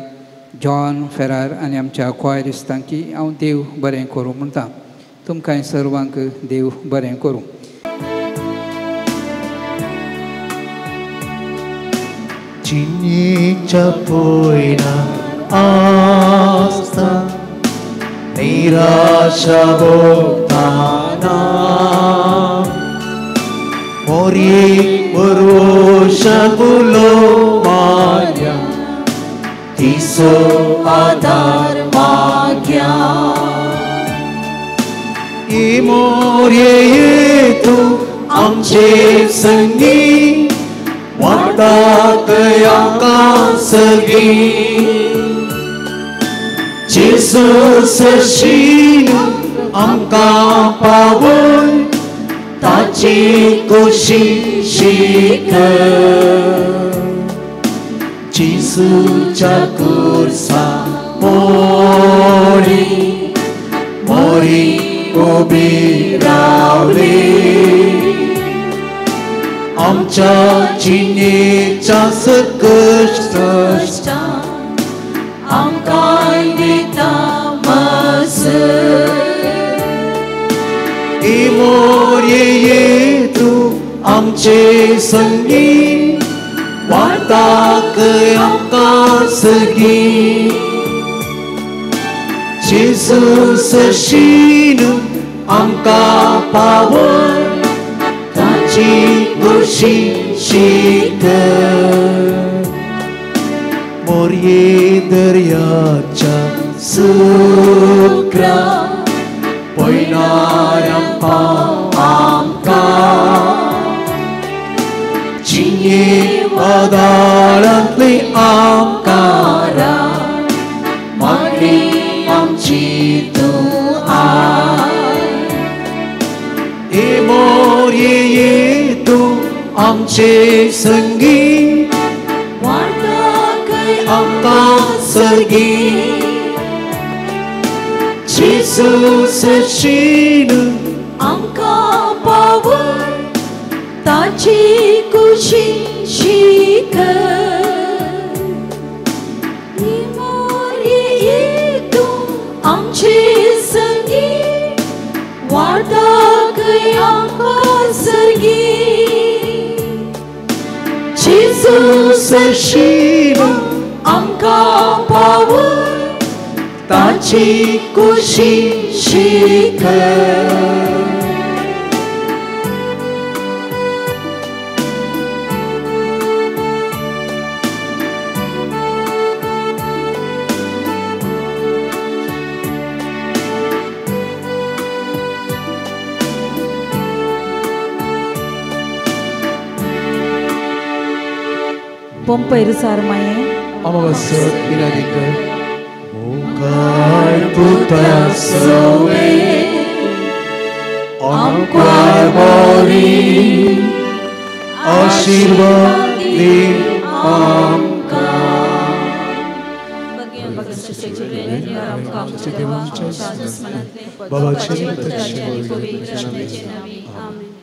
जॉन फेरार आनी आमच्या कॉयरिस्तांकी हांव देव बरें करूं म्हणटा. तुमकां सर्वांक देव बरें करूं. जिणेच्या पोयना आसता निराशा भोगताना मोरये भरवशा गुलो मार्या तिसो आदार माग्या. मोरये तूं आमचे संगी वाटाक आमकां सगळीं. जेजू सरशीन आमकां पावय ताची खोशी शिक. जेजूच्या खुर्सा मोरी मोरी उबी रावली आमच्या जिणेच्या सकश्टांत आमकां दिता मजत. मोरये तूं आमचे संगी वाटाक आमकां सगळीं. जेजू सरशीन आमकां पावय ताची खुशी शिक मोरये दर्याच्या सुक्रा पयणाऱ्यां पाव आमकां जिये वादळांतली आमकां मागणी आमची तूं I हे मोरये ये तूं आमचे संगी वाडटा आमकां सर्गी जेजू सरशीन आमकां पावय ताची खुशी शिक मोरये तूं आमचे संगी वाडटा आमकां सर्गी जेजू सरशीन आमकां पावय ताची खुशी शिक पंपैर सार माये अमावस्या विनंती कर मुखार पुता सवे आमकां बोरी आशीर्वाद दी आमकां बाबाचे